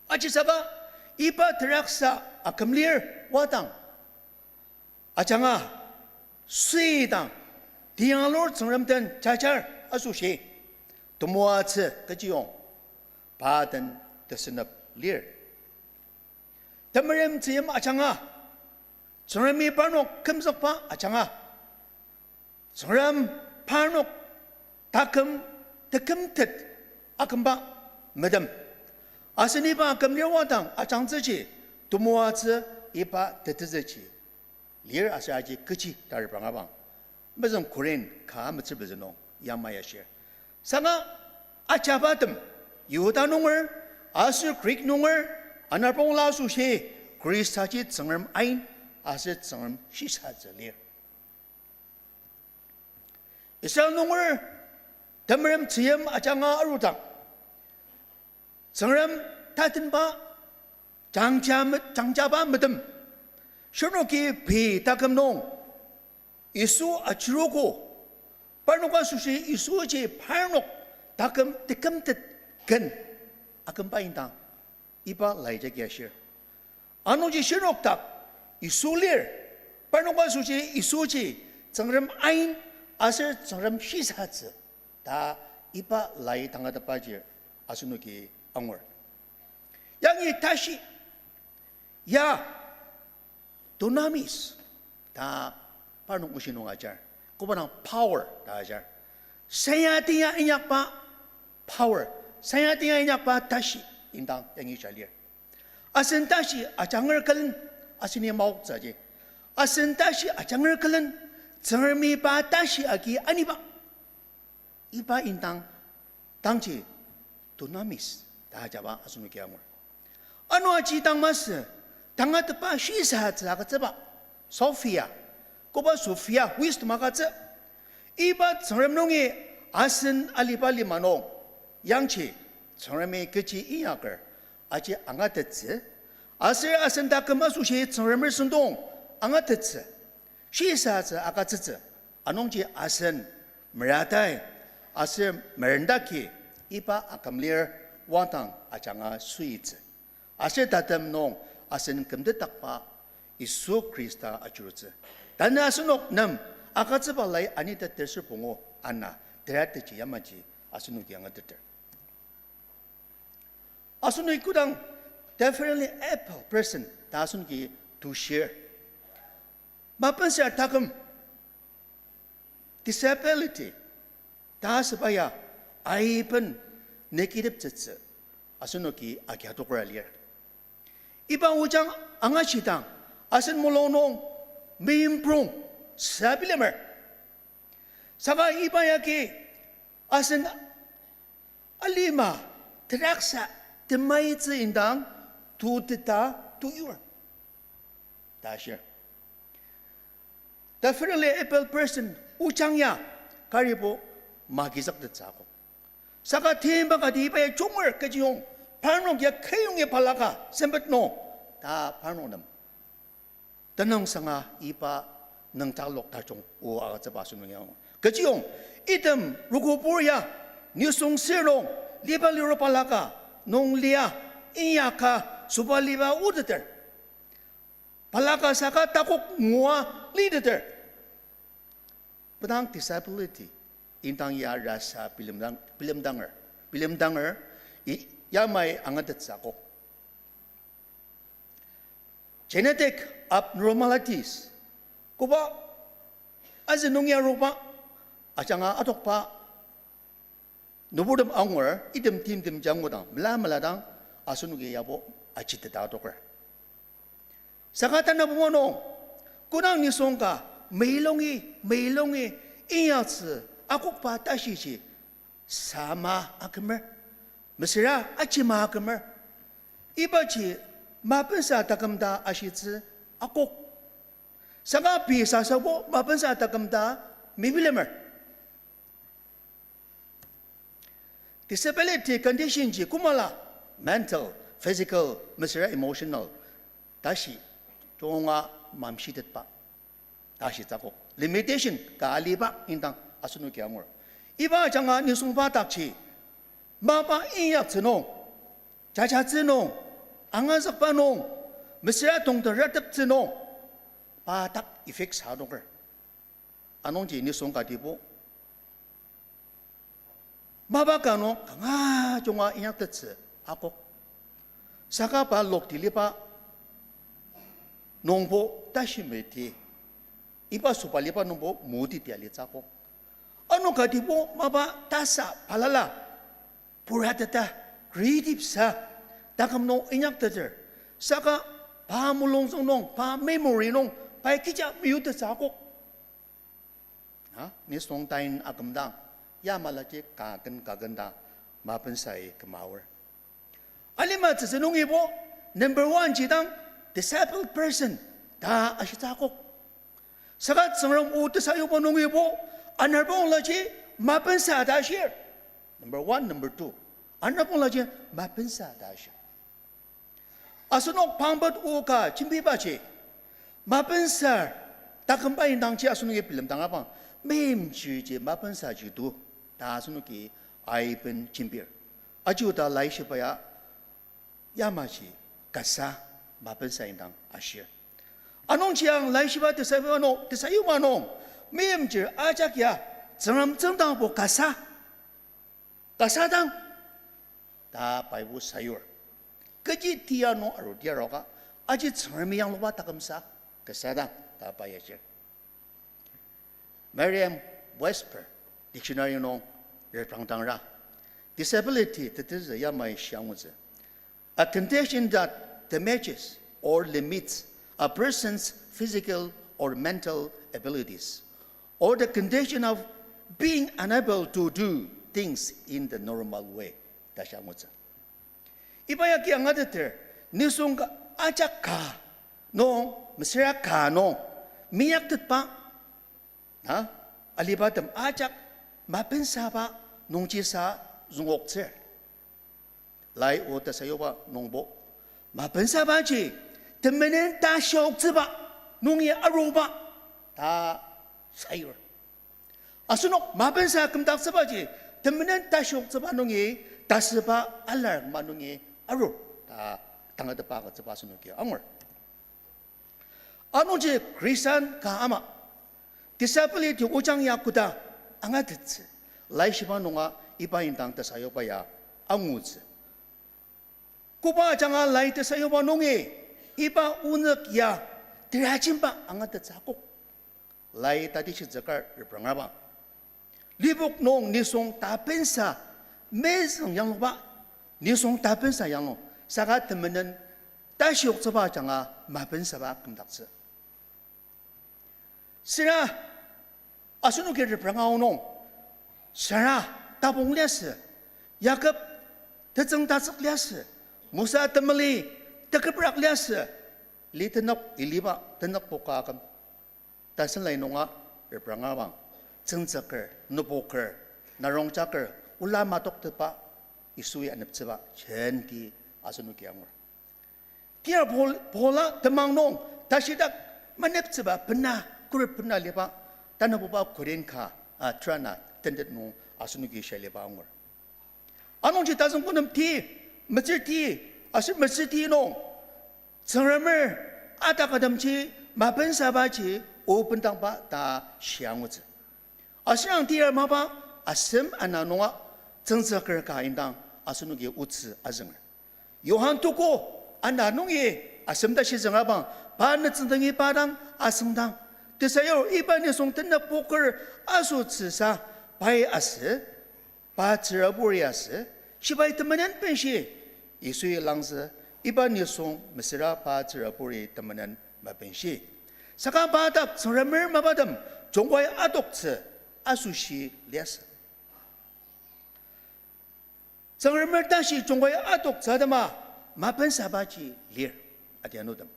Ajisaka iba teraksa aküm lir wadang ajanga, süidang, tianglur Tsüngrem den jajar asoshi, temoatsü kechiyong pa den tesünep lir. Temerem tzüyim ajanga, Tsüngremi parnok kümzükba ajanga, Tsüngrem parnok taküm tekümtet akümba metem. Asen iba aküm lir wadang ajangtsüji, temoatsü iba tetezüji lir aser aji kechi ta reprangabang. Mezüng Korin ka metsür pezü nung yamai ashir. Saka ajabatem, Yihuda nunger aser Greek nunger, anarpong la asoshi, Khristaji Tsüngrem ain aser Tsüngrem shisatsü lir. Israel nunger temerem tzüyim ajanga arudang, Tsüngrem tatenba jangja me-, jangjaba metem, shirnoki pei taküm nung Yisu achirogo, parnok asoshi Yisuji parnok taküm tekümtet ken akümba indang iba lai jagi ashir. Anungji shirnok dak Yisu lir, parnok asoshi Yisuji Tsüngrem ain aser Tsüngrem shisatsü ta iba lai tangatetbaji asenoki angur. Yangi tashi, ya, dunamis ta parnok oshi nung ajar. Koba dang power ta ajar. Sanya tenya inyakba power. Sanya tenya inyakba tashi indang yangi ja lir. Asen tashi ajanger külen, aseni maoktsüji. Asen tashi ajanger külen, Tsüngremi pa tashi agi aniba. Iba indang tangji dunamis ta ajaba asenoki angur. Ano aji dang masü, tangatetba shisatsü agütsüba, Sophia, koba Sophia wisdom agütsü. Iba Tsüngrem nungi asen aliba lima nung, yangji Tsüngremi kechi inyaker aji angatettsü, aser asen taküm asoshi Tsüngremer sentong angatettsü, shisatsü agütsütsü, anungji asen meratai aser merendaki iba aküm lir, wadang ajanga süitsü. Aser tatem nung asen kümtetdakba Yisu Khrista ajurutsü. Tanü asenok nem agütsüba lai aniteter ser pungu ana, terateji yamaji asenoki angateter. Asenoki kodang differently abled person ta asenoki tushir, mapensa taküm, disability ta asüba ya aiben negative tsütsü asenoki agiatokra lir. Iba ojang angashidang asen mulung nung meimprung sa bilemer. Saka iba yagi asen alima teraksa temaitsü indang tuteta tuyur ta shir. Differently abled person ojang ya karibo magizüktettsü akok. Saka timba kati iba ya junger kechiyong, parnok ya keyongi balaka sempet nung ta parnok nem tenüngsanga iba nüngdaklok tajung o agütsüba asenoki angur. Kechiyong, item rokobur ya nisung sür nung liba liro balaka nung lia inyaka süba liba oteter. Balaka saka takok ngua liteter. Pedang disability indang ya rasa bilemdang, bilemdanger, bilemdanger, i-, yamai angatettsü akok. Genetic abnormalities, koba azü nung yaruba, ajanga adokba nüburtem angur, item timtem jangudang mela meladang asenoki yabo ajiteta adoker. Saka tanü pungu nung, kodang nisung ka meilungi, meilungi inyatsü akokba tashiji sama akümer, mesüra ajima akümer. Ibaji mapensa taküm ta ashitsü akok. Saka pei sasabo mapensa taküm ta mebilemer. Disability condition ji kümala mental, physical, mesüra emotional tashi junga mamshitetba tashi tsüko. Limitation ka aliba indang asenoki angur. Iba ajanga nisungba dakji mapa inyaktsü nung, jajatsü nung, angazükba nung, mesüra tongtera teptsü nung, pa dak effect sa adoker. Anungji nisung katibo mapa ka nung kanga junga inyaktettsü akok. Saka pa lokti liba nungbo tashi meti, iba süba liba nungbo moti tia litsü akok. Ano katibo mapa tasa balala purateta, creative sa, taküm nung inyakteter. Saka pa mulungzüng nung, pa memory nung, pai kecha meyutettsü akok. Ha, nisung tain akümdang, ya malaji kaken kaken dang, mapensai küma aor. Alima tsütsü nungibo, number one ji dang, disabled person ta ashitsü akok. Saka Tsüngrem o tesayuba nungibo, Anarbonglaji mapensa ta ashir. Number one, number two. Anarbonglaji mapensa ta ashir. Asenok pangpet o ka jembibaji, mapensa takümba indangji asenoki bilemdang abang, meimchirji mapensaji tu ta asenoki aiben jembir. Aji oda laishiba ya yamaji kasa mapensa indang ashir. Anungji ang laishiba tesayuba nung, tesayuba nung, meimchir ajak ya Tsüngrem tsüngdangbo kasa, kasa dang ta Bible sayur. Kechi tia nung aru tiaroka, aji Tsüngremi yangluba takümsa kasa dang ta pa ya shir. Merriam-Webster dictionary nung reprangdangra, disability tetezü yamai shi angutsü: a condition that damages or limits a person's physical or mental abilities, or the condition of being unable to do things in the normal way, ta shi angutsü. Iba ya ki angateter, nisung ka ajak ka nung, mesüra ka nung, meyaktetba, na, alibatem ajak mapensaba nungji sa züngoktsür. Lai o tesayuba nungbo, mapensabaji temenen tashioktsüba nungi aruba ta sayur. Asenok mapensa kümdaktsübaji temenen tashioktsüba nungi, tasüba alar ma nungi arur ta tangatetba agütsüba asenoki angur. Anungji Christian ka ama disability ojang ya koda angatettsü, laishiba nunga iba indang tesayuba ya angutsü. Koba ajanga lai tesayuba nungi iba onük ya terajemba angatettsü akok. Lai tatishitsü kar reprangabang, lipok nung nisung tapensa mezüng yangluba, nisung tapensa yanglung, saka temenen tashioktsüba ajanga mapensaba kümdaktsü. Süra asenoki repranga aonung, süra tapong liasü, Jakob tetsüng tatsük liasü, Mosa temeli teküprak liasü, li tenük iliba tenük poka aküm. Tasen lai nunga repranga bang, tsüngtsüker, nüboker, narongjaker, ola matoktetba, Yisui aneptsüba jenti asenoki angur. Tia Paul, Paula temang nung tashidak maneptsüba bena, kuri bena liba, tanabuba Korinth ka, a, terana tentet nung asenoki shia liba angur. Anungji tazüng konem ti, metsür ti, aser metsür ti nung, Tsüngremer adak adamji mapensabaji o bendangba ta shia angutsü. Aser ang tir mapa asem ana nunga tsüngtsüker ka indang asenoki otsü azünger. Johan tuko ana nungi asem tashi züngrabang, pa nütsüngdangi pa dang asüngdang, tesayur iba nisung tenük poker asotsüsa pai asü, pa tsüraburi asü, shibai temenen benshi, Yisui langzü, iba nisung mesüra pa tsüraburi temenen mabenshi. Saka pa dak Tsüngremer mapatem jungkai adoktsü asoshi liasü. Tsüngremer tashi jungkai adoktsü atema mapensabaji lir, adianutem.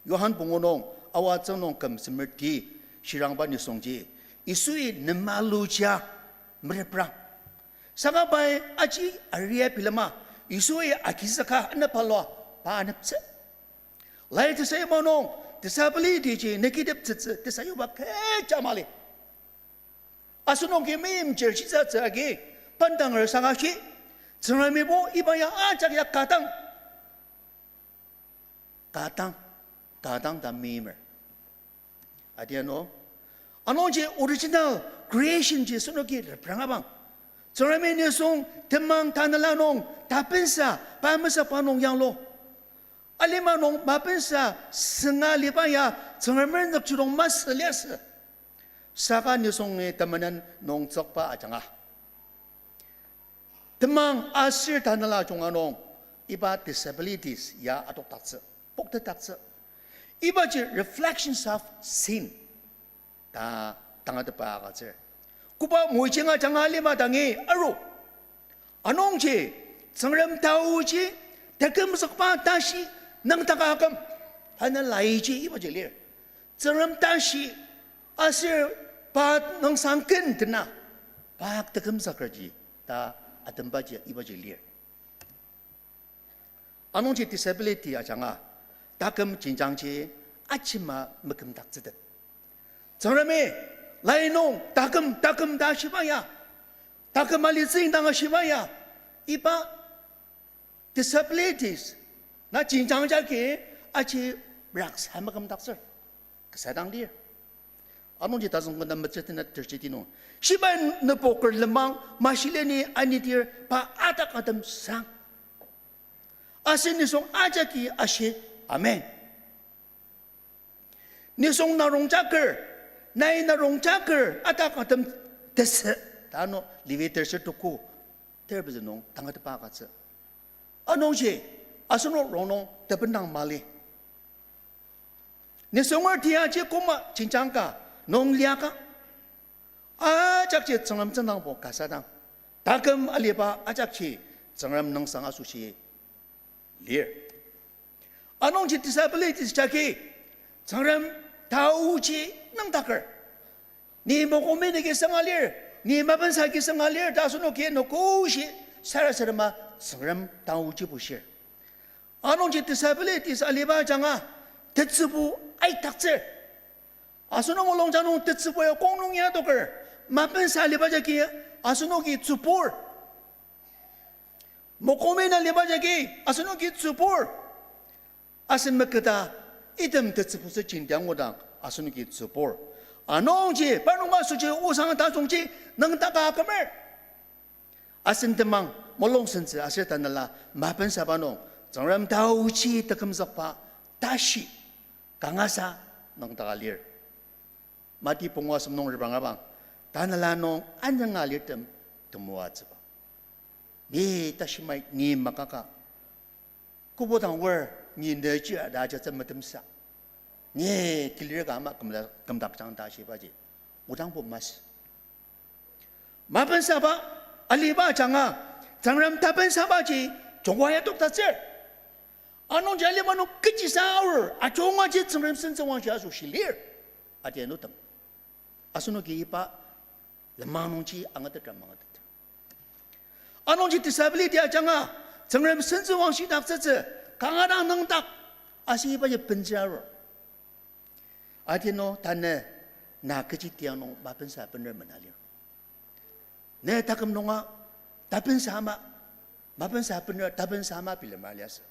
Johan pungu nung aoa tsüng nung küm semer ti shirangba nisungji, Yisui nemaluja mereprang. Saka pai aji aria bilema, Yisui agizüka anepalua pa aneptsü. Lai tesayuba nung, disability ji negative tsütsü tesayuba kecha mali. Asenoki meimchir shisatsü agi, pandanger sangashi, Tsüngremibo iba ya ajak ya ka dang, ka dang, ka dang ta meimer. Adianu, anungji original creation ji asenoki reprangabang, Tsüngremi nisung temang tanela nung tapensa pa mesakba nung yanglu. Alima nung mapensa sünga liba ya Tsüngremer nükjidong masü liasü. Saka nisungi temenen nung tsükba ajanga, temang aser tanela junga nung iba disabilities ya adokdaktsü, poktetdaktsü. Ibaji reflections of sin ta tangatetba agütsür. Koba mojinga janga lima dangi aru. Anungji, Tsüngrem taoji, tekümzükba tashi nüngdaka aküm, tanü laiji ibaji lir. Tsüngrem tashi, aser pa nüngsang ken tena, pa tekümzükerji ta atembaji ibaji lir. Anungji disability ajanga, taküm jenjangji ajima mekümdaktsütet. Tsüngremi, lai nung taküm, taküm ta shiba ya, taküm alitsü indang ashiba ya, iba disabilities, na jenjang jagi aji raksa mekümdaktsür. Kasa dang lir. Anungji tazüng kona metsü tena terjidi nung, shibai nüboker lenmang mashileni anidir pa adak atem sang. Aser nisung ajaki ashi, amen. Nisung narongjaker, nai narongjaker adak atem tesü, ta ano Levi terser tuku, terpezü nung tangatetba agütsü. Anungji, asenok rongnung tebendang mali. Nisunger tiaji koma jenjang ka nung liaka, ajakji Tsüngrem tsüngdangbo kasa dang, taküm aliba ajakji Tsüngrem nüngsang asoshi lir. Anungji disabilities jagi Tsüngrem taoji nüngdaker. Ni mokomi nagi sanga lir, ni mapensa agi sanga lir ta asenoki nükoshi sarasadema Tsüngrem taoji bushir. Anungji disabilities aliba ajanga tetsübu aidaktsür. Asenok mulungjang nung tetsübu ya kong nung ya adoker, mapensa aliba jagi asenoki tsübur. Mokomi na aliba jagi asenoki tsübur. Asen meketa item tetsübutsü jenti angudang asenoki tsübur. Anungji parnok asoshi osang tajungji nüngdaka kümer. Asen temang mulung sentsü aser tanela mapensaba nung Tsüngrem taoji tekümzükba tashi kangasa nüngdaka lir. Mati pungu asem nung reprangabang, tanela nung anünga alirtem temoatsüba. Ni tashimai, ni makaka. Kübok dang wer, ni neji ada ajatsü metemsa. Ni kilir ka ama kümla-, kümdakjang ta shibaji. Odangbo masü. Mapensaba aliba ajanga, Tsüngrem tapensabaji jungwa ya toktatsür. Anungji alima nung kechisa aor, ajungaji Tsüngrem sentsüwangshi asoshi lir. Adianutem, asenoki iba lenmang nungji angatetra mangateter. Anungji disability ajanga, Tsüngrem sentsüwangshi daktsütsü, kanga dang nüngdak, aser ibaji bentsü arur. Adianu tanü na kechi tiang nung mapensa bener mena lir. Ne taküm nunga tapensa ama, mapensa bener tapensa ama bilemra liasü.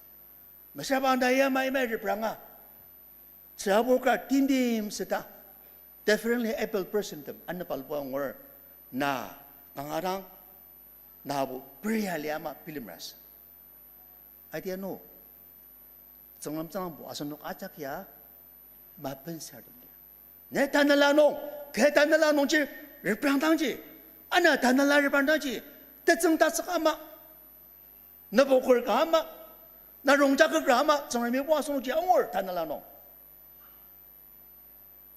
Mesüra bang ta yamai yamai repranga, tsürabur ka timtem süta, differently abled person tem anepalbo angur, na kanga dang nabo peria lia ama bilemrasü. Adianu, Tsüngrem tsüngdangbo asenok ajak ya mapensartem lir. Ne tanela nung, ke tanela nungji reprangdangji, ana tanela reprangdangji, tetsüng tatsük ama, nüboker ka ama, na rongjaker ka ama, Tsüngremi bo asenokji angur tanela nung.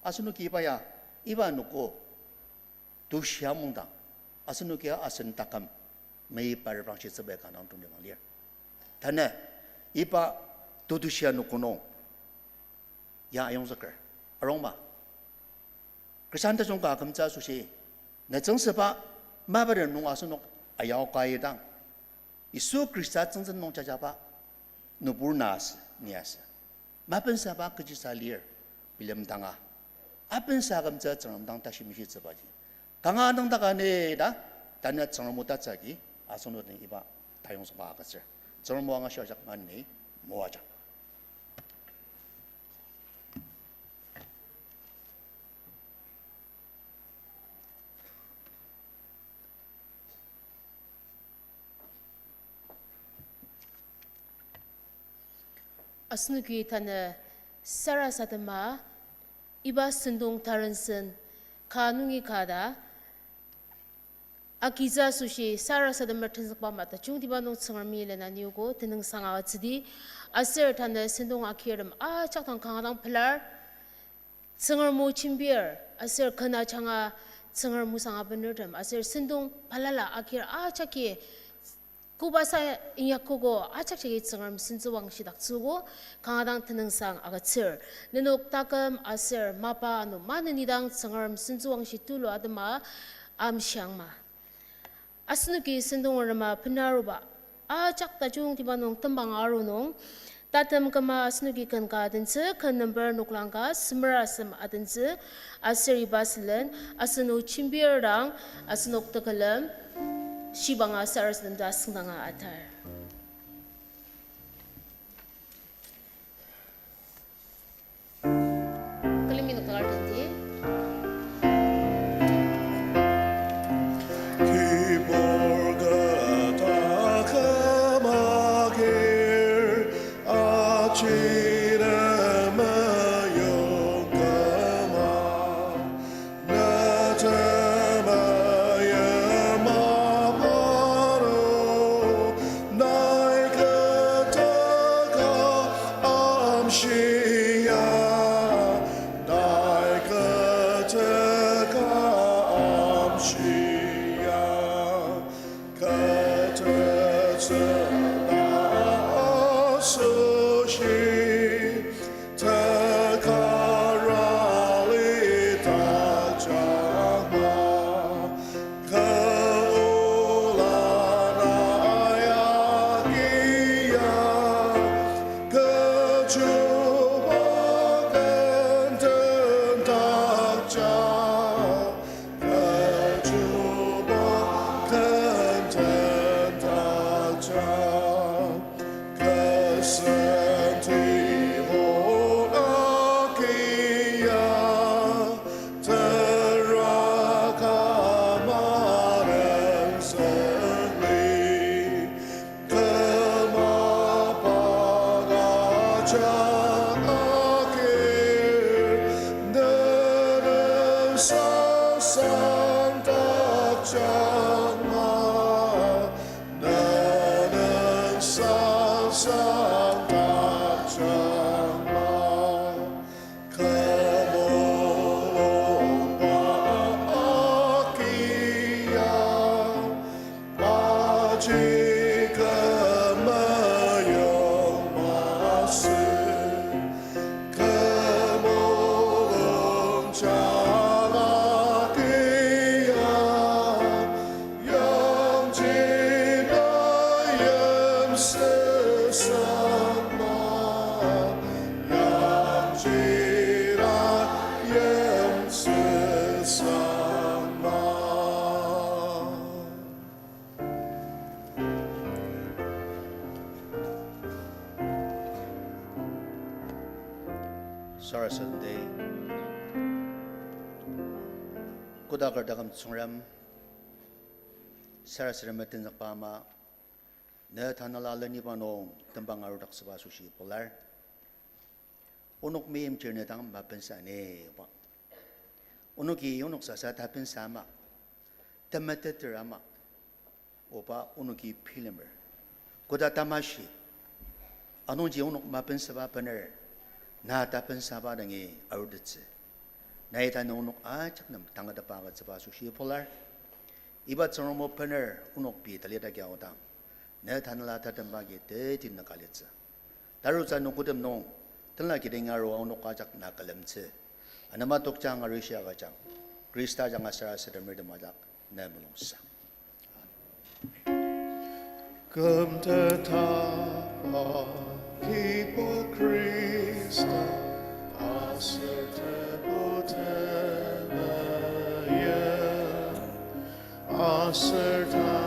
Asenoki iba ya, iba anogo tushi amungdang, asenoki asen taküm meiba reprangshitsüba kanga dang tongtibang lir. Tanü, iba tetushi anogo nung ya ayongzüker, arungma. Khristan tajung ka akümtsü asoshi, nütsüngsüba maparen nung asenok ayao ka idang, Yisu Khrista tsüngtsün nung jajaba nübur na asü, ni asü. Mapensaba kechisa lir, bilemdanga. Apensa akümtsü Tsüngrem dang tashi mishitsübaji kanga nüngdaka ni ta, tanü Tsüngrem o tatsü agi, asenok den iba tayongzükba agütsür. Tsüngrem o angashi ajak maneni moajang. Asenoki tanü sarasadema, iba sentong tarensen ka nungi ka ta, agitsü asoshi sarasademer tenzükba ama tajungtiba nung Tsüngremi lena niogo tenüngsang agütsüdi, aser tanü sentong agirtem ajak dang kanga dang pelar, Tsüngrem o jembir, aser ken ajanga Tsüngrem osang abenertem, aser sentong balala agir ajaki Kobasa inyakogo ajak jagi Tsüngrem sentsüwangshidaktsüogo, kanga dang tenüngsang agütsür. Nenok taküm aser mapa ano maneni dang Tsüngrem sentsüwangshi tulu atema amshiangma. Asenoki sentong arema benaruba ajak tajungtiba nung tembang aru nung, tatem küma asenoki ken ka adentsü, ken number noklang ka semer asem adentsü, aser iba sülen, asenok jembir dang, asenok tekülem, shibanga sarasadem ta asüngdanga atar. Külemi nokdakar tenti. Kibur kata küm agir, ajitem ayong küma. Netem ayima parnok, nai keteka amshia, nai keteka amshia. Ketettsüla asoshi, tekara lidakjangma. Kü ola nai agia, kechuba kenten dakja. Kechuba kenten dakja, kesen tibur agia, teraka maren sengli. Kümaba ajak agir, nenen sasang dakjangma, nenen sasang dakjangma. Kü mulungba agia, aji kü meyong masü. Kü mulung jala kia, yangji na yimsü sangma. Yangji na yimsü sangma. Sarasademdi. Kodaker taküm Tsüngrem, sarasadema tenzükba ama, ne tanela leniba nung tembang arudaktsüba asoshi pelar. Onok meimchir ne dang mapensa ni, Oba. Onoki onok sasa tapensa ama, temeteter ama, Oba, onoki bilemer. Koda tamashi, anungji onok mapensaba bener, na tapensaba dangi arutettsü. Nai tanü onok ajak nem tangatetba agütsüba asoshi pelar. Iba Tsüngrem o bener onok pei talidaki aodang, ne tanela tatemba agi teti nüka litsü. Tarutsü nungkutem nung, tenla kidang arua onok ajak na külemtsü. Anema tokjang arishi agüjang, Khrista ajanga sarasademritem ajak ne mulungsa. Kümtetba Kibu Khrista, aser Tebu temeim, aser ta